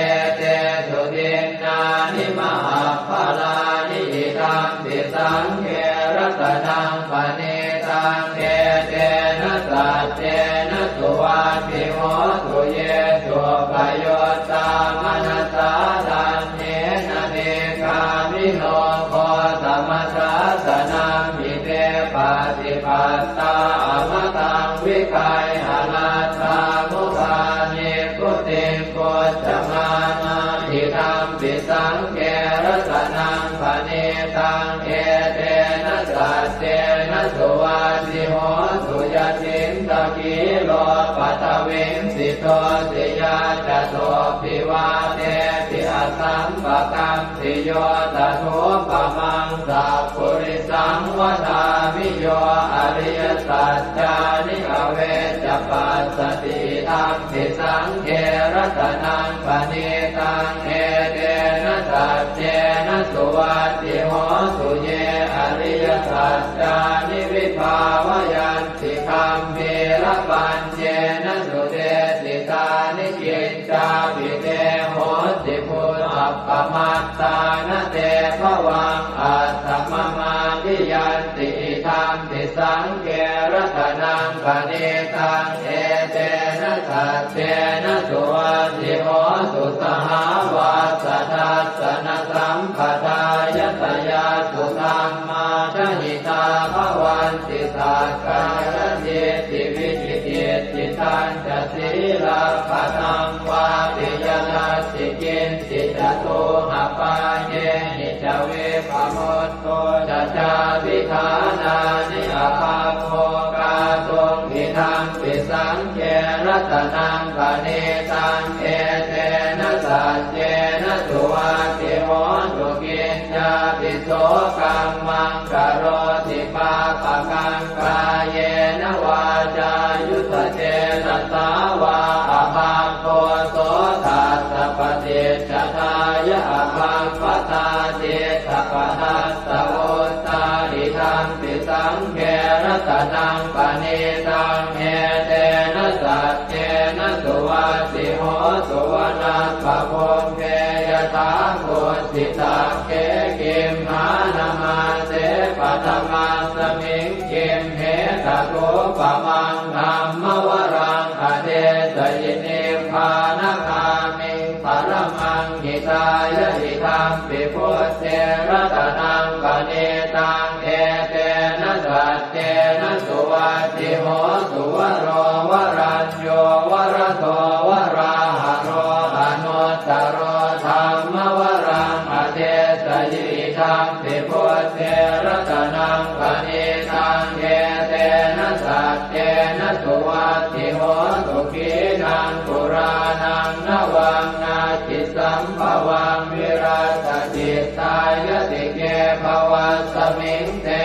etesu dinnāni mahapphalāni idampi saṅghe ratanaṃ paṇītaṃ etena saccena suvatthi hotu. Ye suppayuttā manasā daḷhena nikkāmino gotamasāsanamhi te pattipattā amataṃ vigayha laddhā mudhā nibbutiṃ bhuñjamānā idampi saṅghe ratanaṃ paṇītaṃ etena saccena suvatthi hotu. Yacittakhīlo paṭhaviṃ sito siyā catubbhi vātebhi asampakampiyo tathūpamaṃ sappurisaṃ vadāmi yo ariyasaccāni avecca passati idampi saṅghe ratanaṃ paṇītaṃ etena saccena suvatthi hotu. Ye ariyasaccāni vibhāvayanti gambhīrapaññena sudesitāni kiccāpi te honti bhusappamattā na te bhavaṃ aṭṭhamamādiyanti idampi saṅghe ratanaṃ paṇītaṃ etena saccena suvatthi hotu. Sahāvassa dassanasampadāya tayassu dhammā jahitā bhavanti sakkāyadiṭṭhi vicikicchitañca sīlabbataṃ vāpi yadatthi kiñci catūhapāyehi ca vippamutto ca cābhiṭhānāni abhabbo kātuṃ idampi saṅghe ratanaṃ paṇītaṃ etena saccena suvatthi hotu. Kiñcāpi so kammaṃ karoti pāpakaṃ kāyena vācāyuda cetasā vā abhabbo so tassa paṭicchadāya abhabbatā cittapadassavutthā idampi saṅghe ratanaṃ paṇītaṃ etena saccena suvatthi hotu. Vanappagumbe yathā kussitagge gimhānamāse paṭhamasmiṃ gimhe tathūpamaṃ dhammavaraṃ adesayi nibbānagāmiṃ paramaṃ hitāya idampi buddhe ratanaṃ paṇītaṃ etena saccena suvatthi hotu. Varo varañño varado varāharo anuttaro dhammavaraṃ adesayi idampi buddhe ratanaṃ paṇītaṃ etena saccena suvatthi hotu. Khīṇaṃ purāṇaṃ navaṃ natthi sambhavaṃ virattacittāyatike bhavasmiṃ te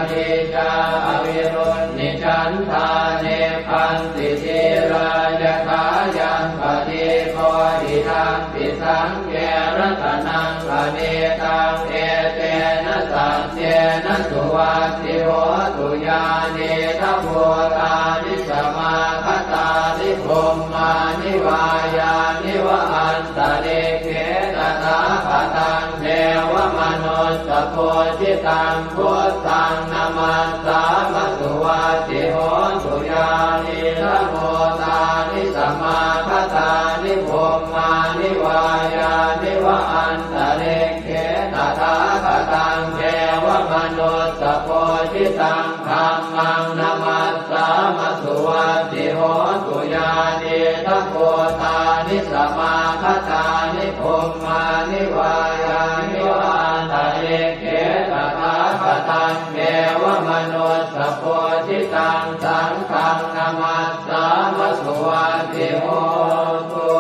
Nīcā avirūḷhichandā nibbanti dhīrā yathāyaṃ padīpo idampi saṅghe ratanaṃ paṇītaṃ etena saccena suvatthi hotu. Yānīdha bhūtāni samāgatāni bhummāni vā yāni va antalikkhe tathāgataṃ devamanussapūjitaṃ buddhaṃ namassāma suvatthi hotu. Yānīdha bhūtāni samāgatāni bhummāni vā yāni va antalikkhe tathāgataṃ devamanussapūjitaṃ dhammaṃ namassāma suvatthi hotu. Yānīdha bhūtāni samāgatāni bhummāni vā yāni va antalikkhe tathāgataṃ devamanussapūjitaṃ saṅghaṃ namassāma suvatthi hotu.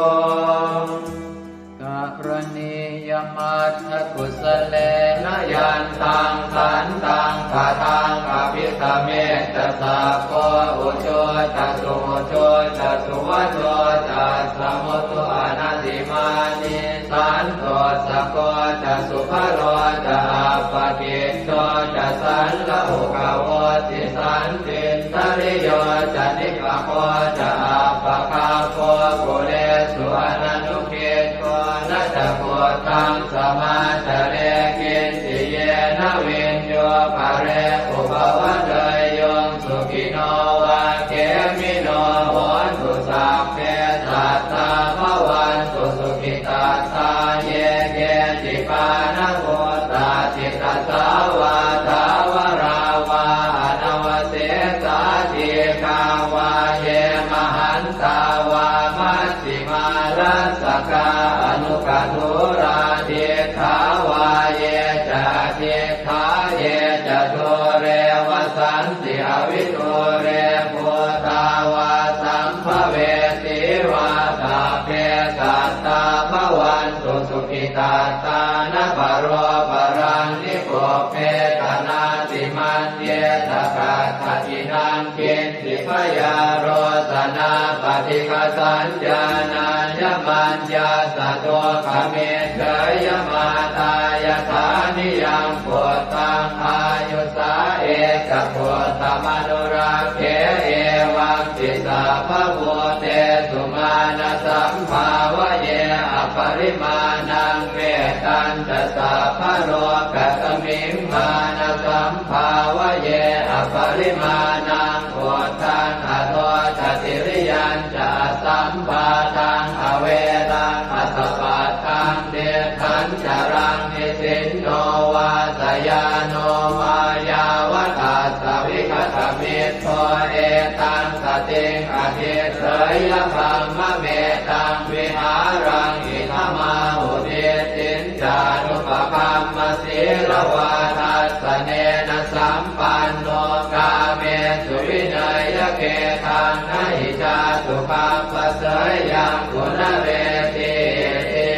Karaṇīyamatthakusalena yantaṃ santaṃ padaṃ abhisamecca sakko ujū ca suhujū ca suvaco cassa mudu anatimānī santussako ca subharo ca appakicco ca sallahukavutti santindriyo ca nipako ca appagabbho kulesu ananu giddho. Na ca khuddaṃ samācare kiñci yena viññū pare upavadeyyuṃ. Sukhino vā khemino hontu sabbe sattā bhavantu sukhitattā. Ye keci pāṇabhūtatthi tasā vā thāvarā vā anavasesā dīghā vā ye mahantā vā maj jhimā rassakā aṇukathūlā diṭṭhā vā ye ca adiṭṭhā ye ca dūre vasanti avidūre bhūtā vā sambhavesī vā sabbe sattā bhavantu sukhitattā. Na paro paraṃ nikubbetha nātimaññetha katthaci naṃ kiñ ci byārosanā paṭighasaññā nāññamaññassa dukkhamiccheyya. Mātā yathā niyaṃ puttaṃ āyusā ekaputtamanurakkhe evampi sabbabhūtesu mānasambhāvaye aparimāṇaṃ. Mettañca sabbalokasmiṃ mānasambhāvaye aparimāṇaṃ uddhaṃ adho ca tiriyañca asambādhaṃ averaṃ asapattaṃ. Tiṭṭhañcaraṃ nisinno vā sayāno vā yāvatassa vigatamiddho etaṃ satiṃ adhiṭṭheyya brahmametaṃ vihāraṃ idhamāhu. Diṭṭhiñ ca anupagamma sīlavā dassanena sampanno kāmesu vineyya gedhaṃ na hi jātu gabbhaseyyaṃ punaretīti.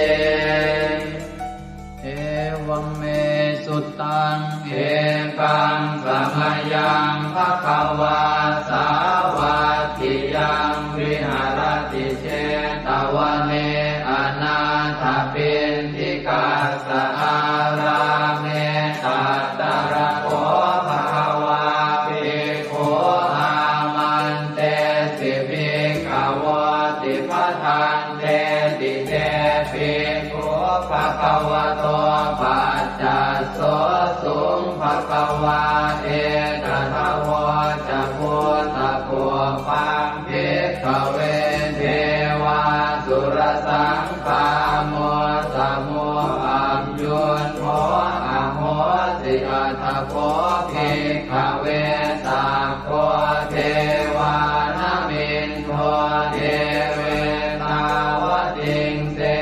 Evaṃ me sutaṃ. Ekaṃ samayaṃ bhagavā sāvatthiyaṃ viharati jetavane anāthapiṇḍikassa ārāme. Tatra kho bhagavā bhikkhū āmantesi bhikkhavoti. Bhadanteti te bhikkhū bhagavato paccassosuṃ. Bhagavā etadavoca. Bhūtapubbaṃ bhikkhave devāsurasaṅ gāmo samo aññuñho ahosi. Atha kho bhikkhave sakko devānamindo devetāvatiṃse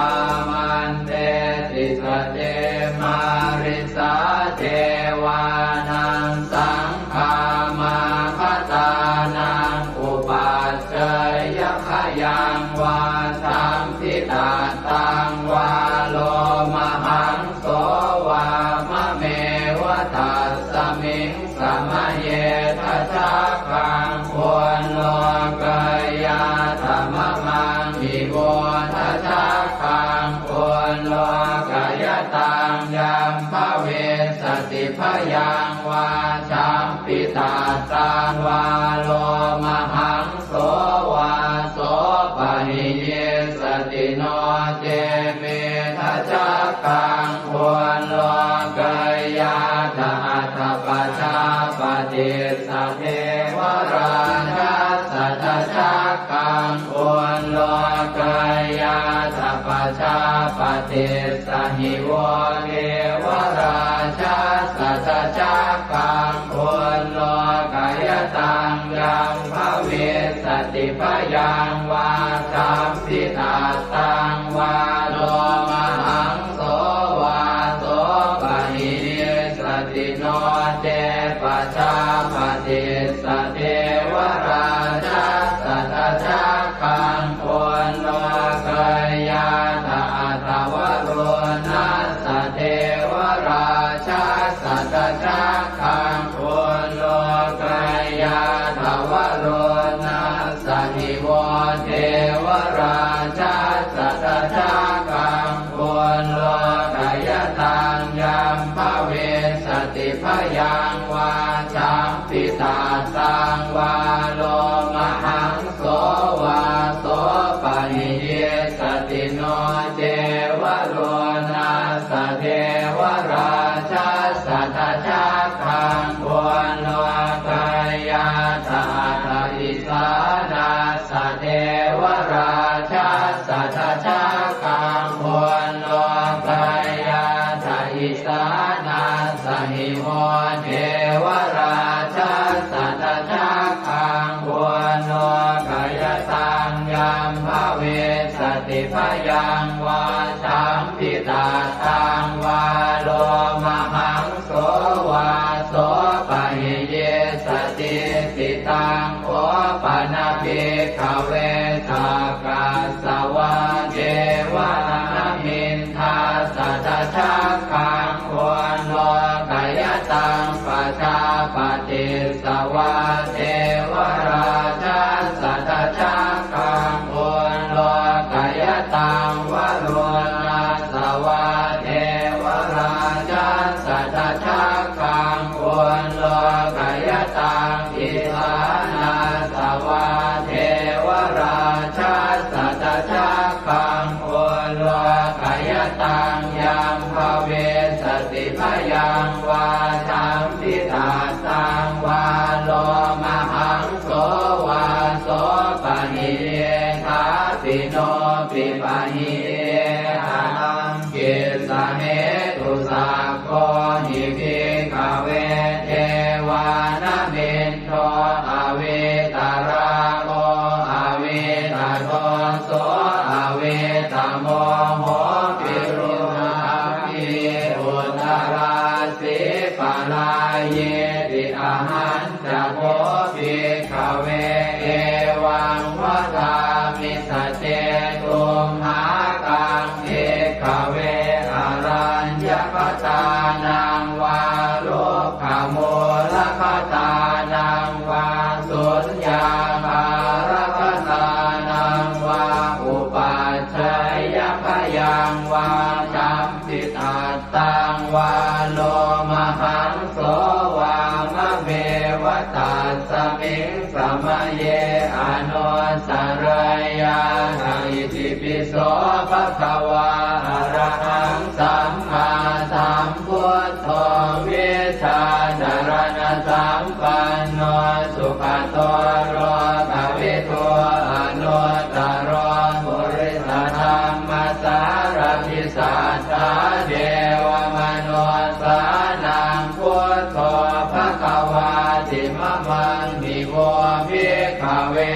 āmantesi. Sace mārisā devānaṃ saṅ gāmāgatānaṃ upajjeyya, khayaṃ vā sampitattaṃ vā lomahaṃso vā mameva tassa miṃ samaye dajaggaṃ ullokayātha mamaṃ hi vo dajaggaṃ ullokayataṃ yaṃ bhavissati bhayaṃ vā champittattaṃ vā lomahaṃso vā sopahiyissati no ce me dajaggaṃ ullokayātha atha pajāpatissa devarājassa dajaggaṃ ullokayātha pajāpatissa hi vo devarājassa dajaggaṃ ullokayataṃ yaṃ bhavissati bhayaṃ vā champittattaṃ vā lomahaṃso vā sopahiyissati no ce pajāpatissa devarājassa dajaggaṃ ullokayātha atha varuṇassa devarājassa dajaggaṃ ullokayātha varuṇassa hi vo devarājassa dajaggaṃ ullokayataṃ yaṃ bhavissati bhayaṃ vā champittattaṃ vā lomahaṃso vā sopahiyissati no ce varuṇassa devarājassa dajaggaṃ ullokayātha atha isānassa devarājassa dajaggaṃ ullokayātha isānassa hi vo devarājassa dajaggaṃ ullokayataṃ yaṃ bhavissati bhayaṃ vā champittattaṃ vā lomahaṃso vā sopahiyissati. Taṃ kho pana bhikkhave sakkas savā devanāmiṃ dassa dajaggaṃ ullokayataṃ pajāpatissa vā devarājassa dajaggaṃ ullokayataṃ varuṇassa vā devarājassa dajaggaṃ ullokayataṃ isānassa vā devarājassa dajaggaṃ ullokayataṃ yaṃ bhavissati bhayaṃ vā champittattaṃ vā lomahaṃso vā sopahiyye thāpi no pipahiye ataṃ kissa hetu. Sakko hi bhikkhave devānamindo avītarāgo avītadoso avītamoho virūḷhakī uttarāsī parāyīti. Ahañ ca kho bhikkhave evaṃ vadāmi: sace tumhākaṃ bhikkhave araññakatānaṃ vā rukkhamūlakatānaṃ vā suññāgārakatānaṃ vā upajjhāyabhayaṃ vā champittattaṃ vā lomahaṃso vā mameva tasmiṃ samaye anussarayyātha. Itipi so bhagavā arahaṃ sammāsambuddho vijjācaraṇasampanno sugato lokavidū anuttaro purisadammasārathi satthā devamanussānaṃ buddho bhagavāti. Mamaṃ hi vo bhikkhave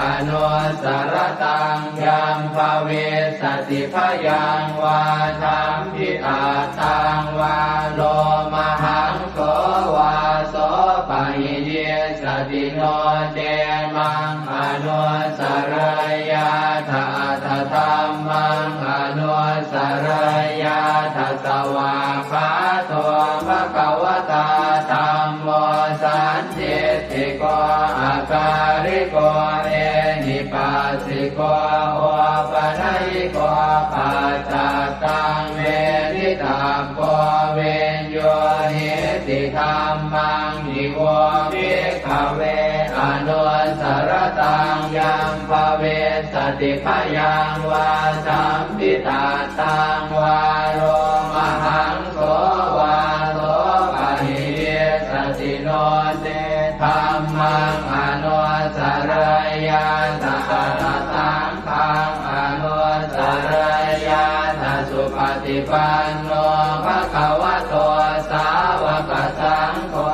anussarattaṃ yaṃ bhavissati bhayaṃ vā champittattaṃ vā lomahaṃso vā sopahiyissati no ce maṃ anussarayyātha atha dhammaṃ anussarayyātha. Svākkhāto bhagavatā dham sandiṭṭhiko akāliko ehipassiko opanayiko paccattaṃ veditabbo viññūhīti. Dhammaṃ hi vo bhikkhave anussaratāṃ yaṃ bhavissati bhayaṃ vā sampittattaṃ vā lomahaṃ so vā so pahīyissati no ce dhammaṃ anussarayyātha atha saṅghaṃ anussarayyātha. Supaṭipanno bhagavato sāvakasaṅgho,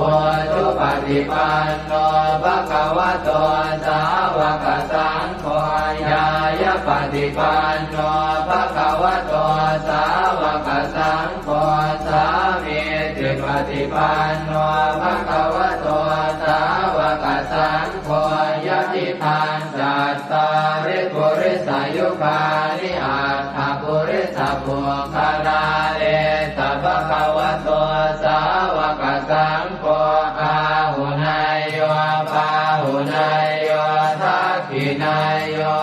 ujupaṭipanno bhagavato sāvakasaṅgho, ñāyapaṭipanno bhagavato sāvakasaṅgho, sāmīcipaṭipanno bhagavato sāvakasaṅgho, yadidaṃ cattāri purisayugāni aṭṭha purisapuggalā, esa bhagavato sāvakasaṅgho, āhuneyyo pāhuneyyo dakkhiṇeyyo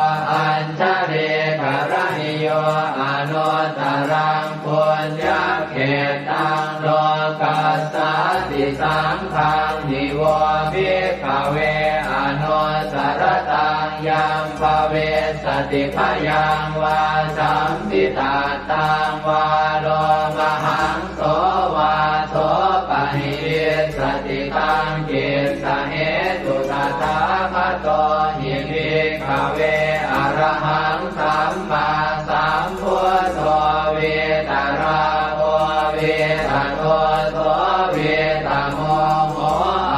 añjalikaraṇīyo anuttaraṃ puññakkhettaṃ lokassāti. Saṅghaṃ hi vo bhikkhave anussaratāṃ yaṃ bhavissati bhayaṃ vā sampittattaṃ vā lomahaṃ so vā so pahīyissati. Taṃ kissa hetu tathāgato hi bhikkhave arahaṃ sammāsambuddho vītarāgo vītadoso vītamoho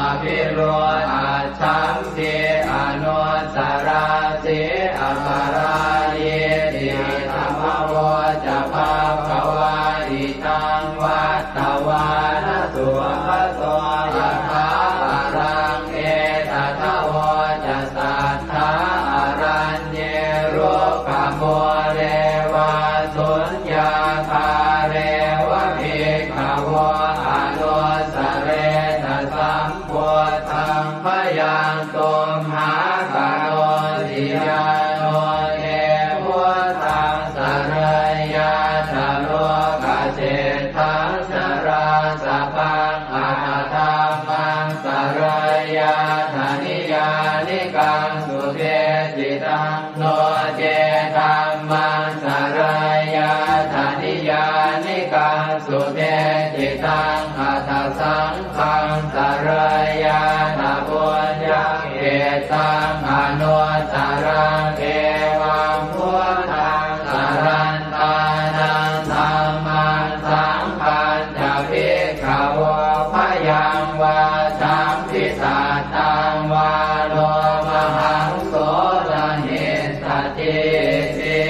abhirūḷhaccham ti anussarati aparājīti. Idamavoca bhagavā. Idaṃ vattavāna sugato yathābalaṃ etadavoca satthā araññe rukkhamūle vā suññāgāre va bhikkhavo anussaretha sam buddhaṃ bhayaṃ tumhākarosi. Yāno te buddhaṃ sarayyātha lokaseṭṭhaṃ narāsabhaṃ atha dhammaṃ sarayyātha niyyānikaṃ sudesitaṃ, no ce dhammaṃ sarayyātha niyyānikaṃ sudesitaṃ, atha saṅghaṃ sarayyātha puññakkhettaṃ anuttaraṃ. Evaṃ buddhaṃ sarantānaṃ dhammaṃ saṅghañca bhikkhavo bhayaṃ vā sampittattaṃ vā lomahaṃso na hessatīti.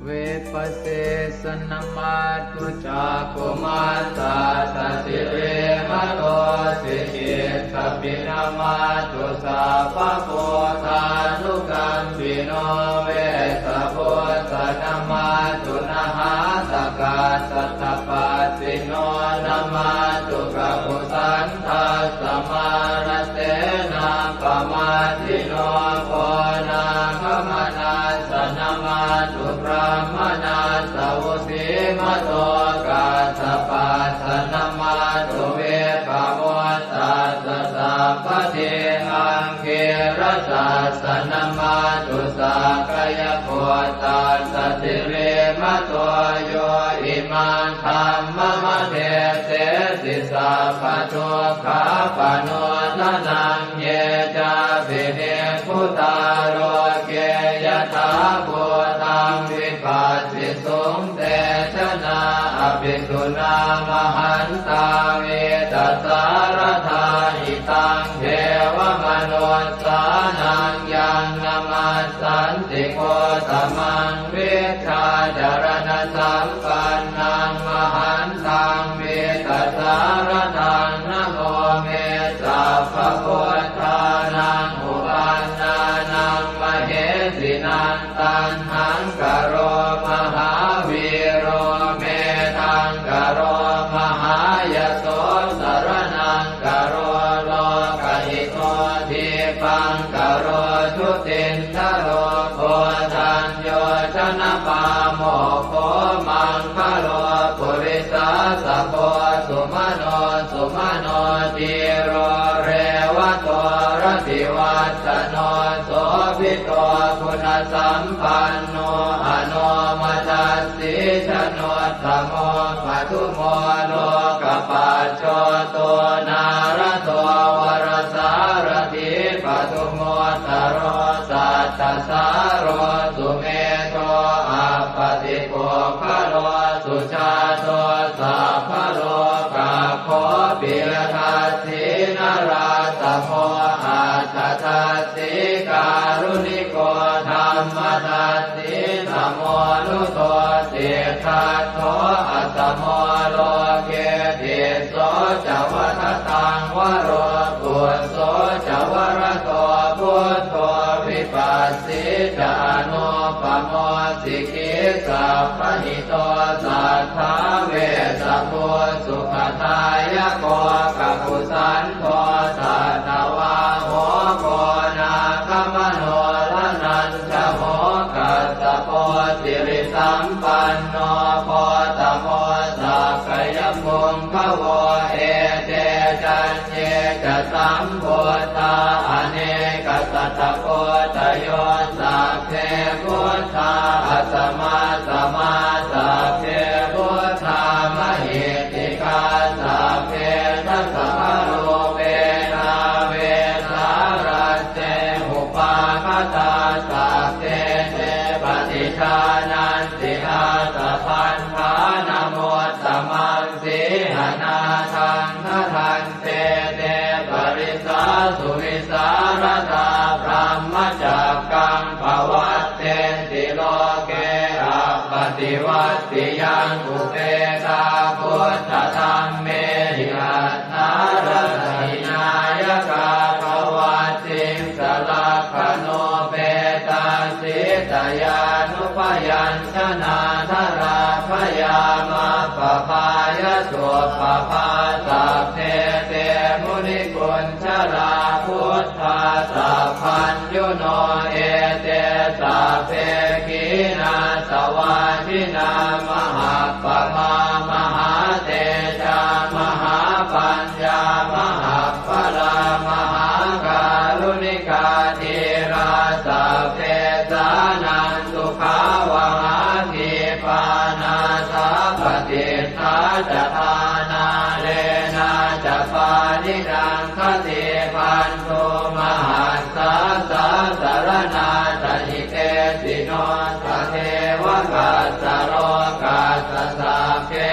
Vipassissa namatthu cakkhumantassa sirīmato, sikhissa pi namatthu sabbabuddhānukampino, vessabhussa namatthu nhātakassa tapassino, namatthu kakusandhassa mārasenappamā dino, konāgamanassa namatthu brāhmaṇassa vusīmato, kassapassa namatthu vippamuttassa sabbadhi, aṅgīrasassa namatthu sakyaputtassa sirīmato, yo imaṃ dhammamade sesi sabbadukkhāpanūdanaṃ. Ye cāpi nibbutā loke yathābhūtaṃ vipassisuṃ, te janā apisuṇā mahantā vītasāradā. Idaṃ devamanussānaṃ yaṃ namas santi gotamaṃ, vijjācaraṇasampannaṃ mahantaṃ vītasāradaṃ. Namo me sabbabuddhānaṃ uppannānaṃ mahesinaṃ, taṇhaṅkaro mahāvīro, medhaṅkaro mahāyaso, sar sumano dhīro revato rativassano sobhito guṇasampanno anomadassī januttamo padumo lokapajjoto nārado varasārathī padumu ttaro sattasāro sumedho appatipuggalo sujāto sabbalokaggo piyadassī narattamo atthadassī kāruṇiko dhammadassī tamonudo siddhattho asamo loke tisso ca vadataṃ varo phusso ca varato buddho vipassī ca anūpamo sikhī sabbahito satthā vessabhū sukhadāyako kakusandho satthavāho koṇāgamano dhananjavo kassapo sirisampanno gotamo sakyapuṅgavo ete caññe ca sambuddhā anekasatakoṭayo sabbe buddhā asamasamā sabbe buddhā mahiddhikā sabbe dasabalūpena vesāraje upāgatā sabbe te paṭijānanti ātappamāṇamuttamaṃ sīhanāthaṃ bhaddante te parisāsu vivīsaratā brahmacakkaṃ pavattenti loke appaṭivattiyaṃ upetā buddhadhammehi atthārasa hināyakā pavatsiṃsa lakkhaṇupetā sītayanupayañjanādharā bhayamappabbāya suppabhā sabbe te munikuñjarā buddhā sabbaññuno ete sabbe khīṇāsavā jinā mahappamā mahātejā mahāpaññā mahappalā mahākāruṇikā dhīrā sabbesānaṃ sukhāvahā khīpā nāthapaṭiṭṭhā ca dhānālena ca pāṇinaṃ khatībhantū mahassā sāsaraṇā ca hitesino tatheva kassa lokassa sabbe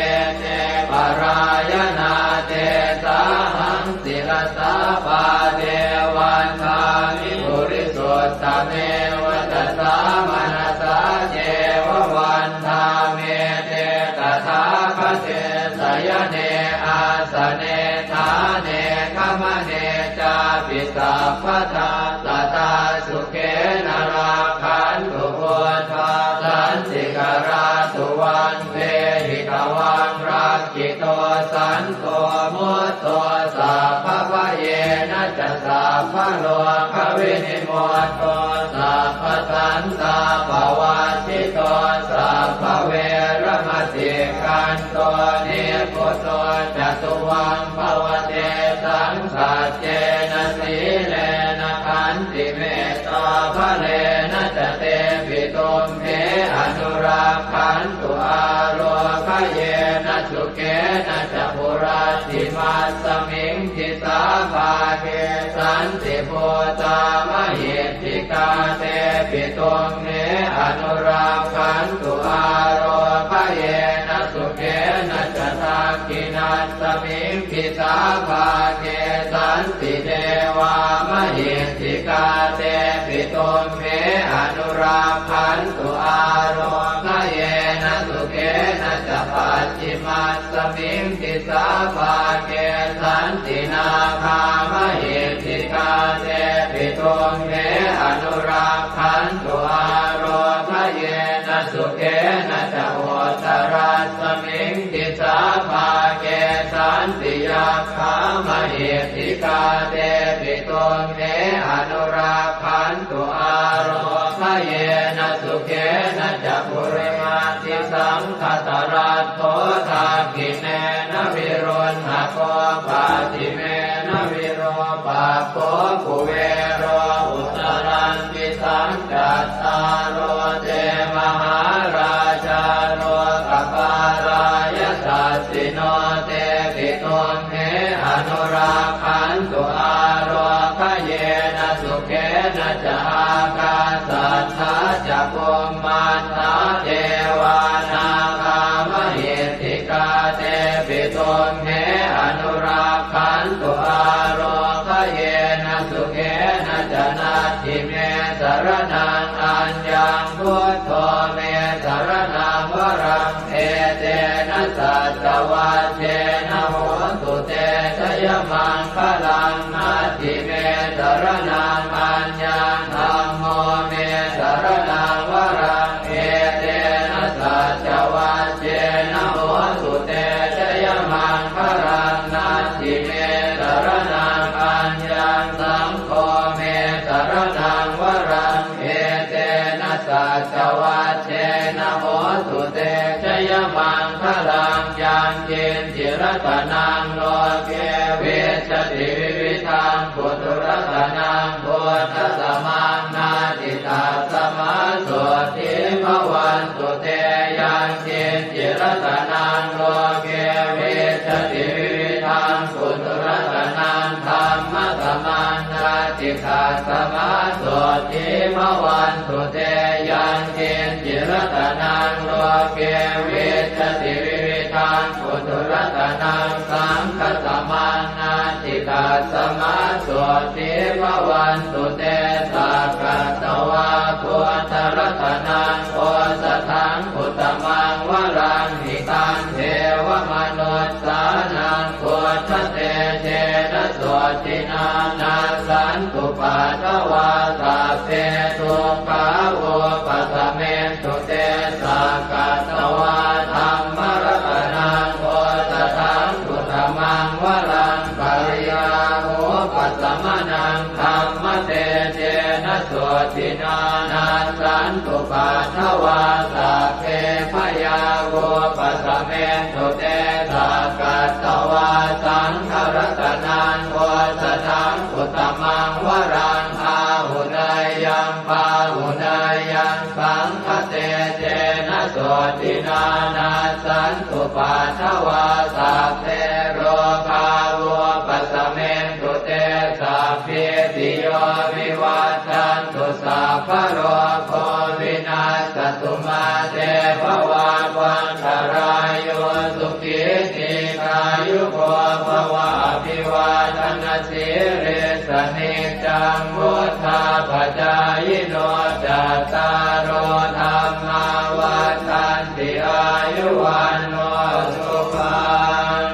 ete parāyanā tesāhaṃ sirasā pāde vandāmi purisuttame vacasā manasā ceva vandāmete tathāgate sayane āsane ṭhāne gamane cāpi sabbadā sadā sukhena rakkhantu buddhā santikarā tuvaṃ dehi tvaṃ rakkhito santo mutto sabbabhayena ca sabbarogavinimutto sabbasantāpavajjito sabbaveramatikkanto nibbuto ca tuvaṃ bhava tesaṃ saccena sīlena khantimettābalena ca tepi tumhe anurakkhantu ārogyena sukhena ca hurattimasmiṃ disā bhāge santibhūtā mahiddhikā tepi tumhe anurakkhantu ārogyena sukhena ca dakkhiṇa smiṃ disā bhāge santi devā mahiddhikā tepi tumhe anurakkhantu ārogyena sukhena ca pacchimasmiṃ disā bhāge santi nāgā mahiddhikā tepi tumhe anurakkhantu ārogyena sukhena ca uttarasmiṃ disā bhāge santi yakkhā mahiddhikā tepi tumhe anurakkhantu ārogyena yena sukhena ca purimaṃ disaṃ dhataraṭṭho dakkhiṇena viruḷhako pacchimena virūpakkho kuvero uttaraṃ disaṃ. Cattāro te mahārājā lokapālā yasassino tepi tumhe anurakkhantu ālokayena sukhena ca. Ākāsaṭṭhā ca bhummaṭṭhā devā nāgā mahiddhikā tepi tumhe anurakkhantu ālokayena sukhena ca. Natthi me saraṇaṃ aññaṃ, buddho me saraṇaṃ varaṃ, etena saccavajjena hotu te jayamaṅgalaṃ. Natthi me saraṇaṃ aññaṃ, dhammo me saraṇaṃ varaṃ, etena saccavajjena hotu te jayamaṅgalaṃ. Natthi me saraṇaṃ aññaṃ, saṅgho me saraṇaṃ varaṃ, etena saccavajjena hotu te jayamaṅgalaṃ. Yaṅkiñci ratanaṃ loke vijjati vividhaṃ puthu, ratanaṃ buddhasamaṃ natthi, tasmā sotthī bhavantu te. Yaṅkiñci ratanaṃ loke vijjati vividhaṃ puthu, ratanaṃ dhammasamaṃ natthi, tasmā sotthī bhavantu te. Yaṅkiñci ratanaṃ loke vijjati vividhaṃ puthu, ratanaṃ saṅghasamaṃ natthi, tasmā sotthī bhavantu te. Sakkatvā buddharatanaṃ osathaṃ uttamaṃ varaṃ, hitaṃ devamanussānaṃ buddhatejena sotthinā, nassantupaddavā sabbe dukkhā vūpasamentu te. Sakkatvā dhammaratanaṃ osathaṃ uttamaṃ varaṃ, pariḷāhūpasamanaṃ dhammatejena sotthinā, nassantupaddavā sabbe bhayā vūpasamentu te. Sakkatvā saṅgharatanaṃ osathaṃ uttamaṃ varaṃ, āhuneyyaṃ pāhuneyyaṃ saṅghatejena sotthinā, nassantupaddavā sabbe rogā vūpasamentu te. Sabbītiyo vivajjantu, sabbarogo vinassatu, mā te bhavatvantarāyo, sukhī dīghāyuko bhava. Abhivādanasīlissa niccaṃ vuḍḍhāpacāyino, cattāro dhammā vaḍḍhanti, āyu vaṇṇo sukhaṃ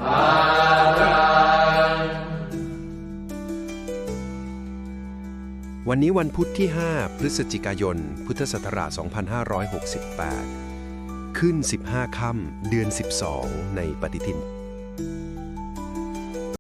balaṃ. วันนี้วันพุธที่ ห้า พฤศจิกายน พุทธศักราช สองพันห้าร้อยหกสิบแปด ขึ้น สิบห้า ค่ำ เดือน สิบสอง ในปฏิทิน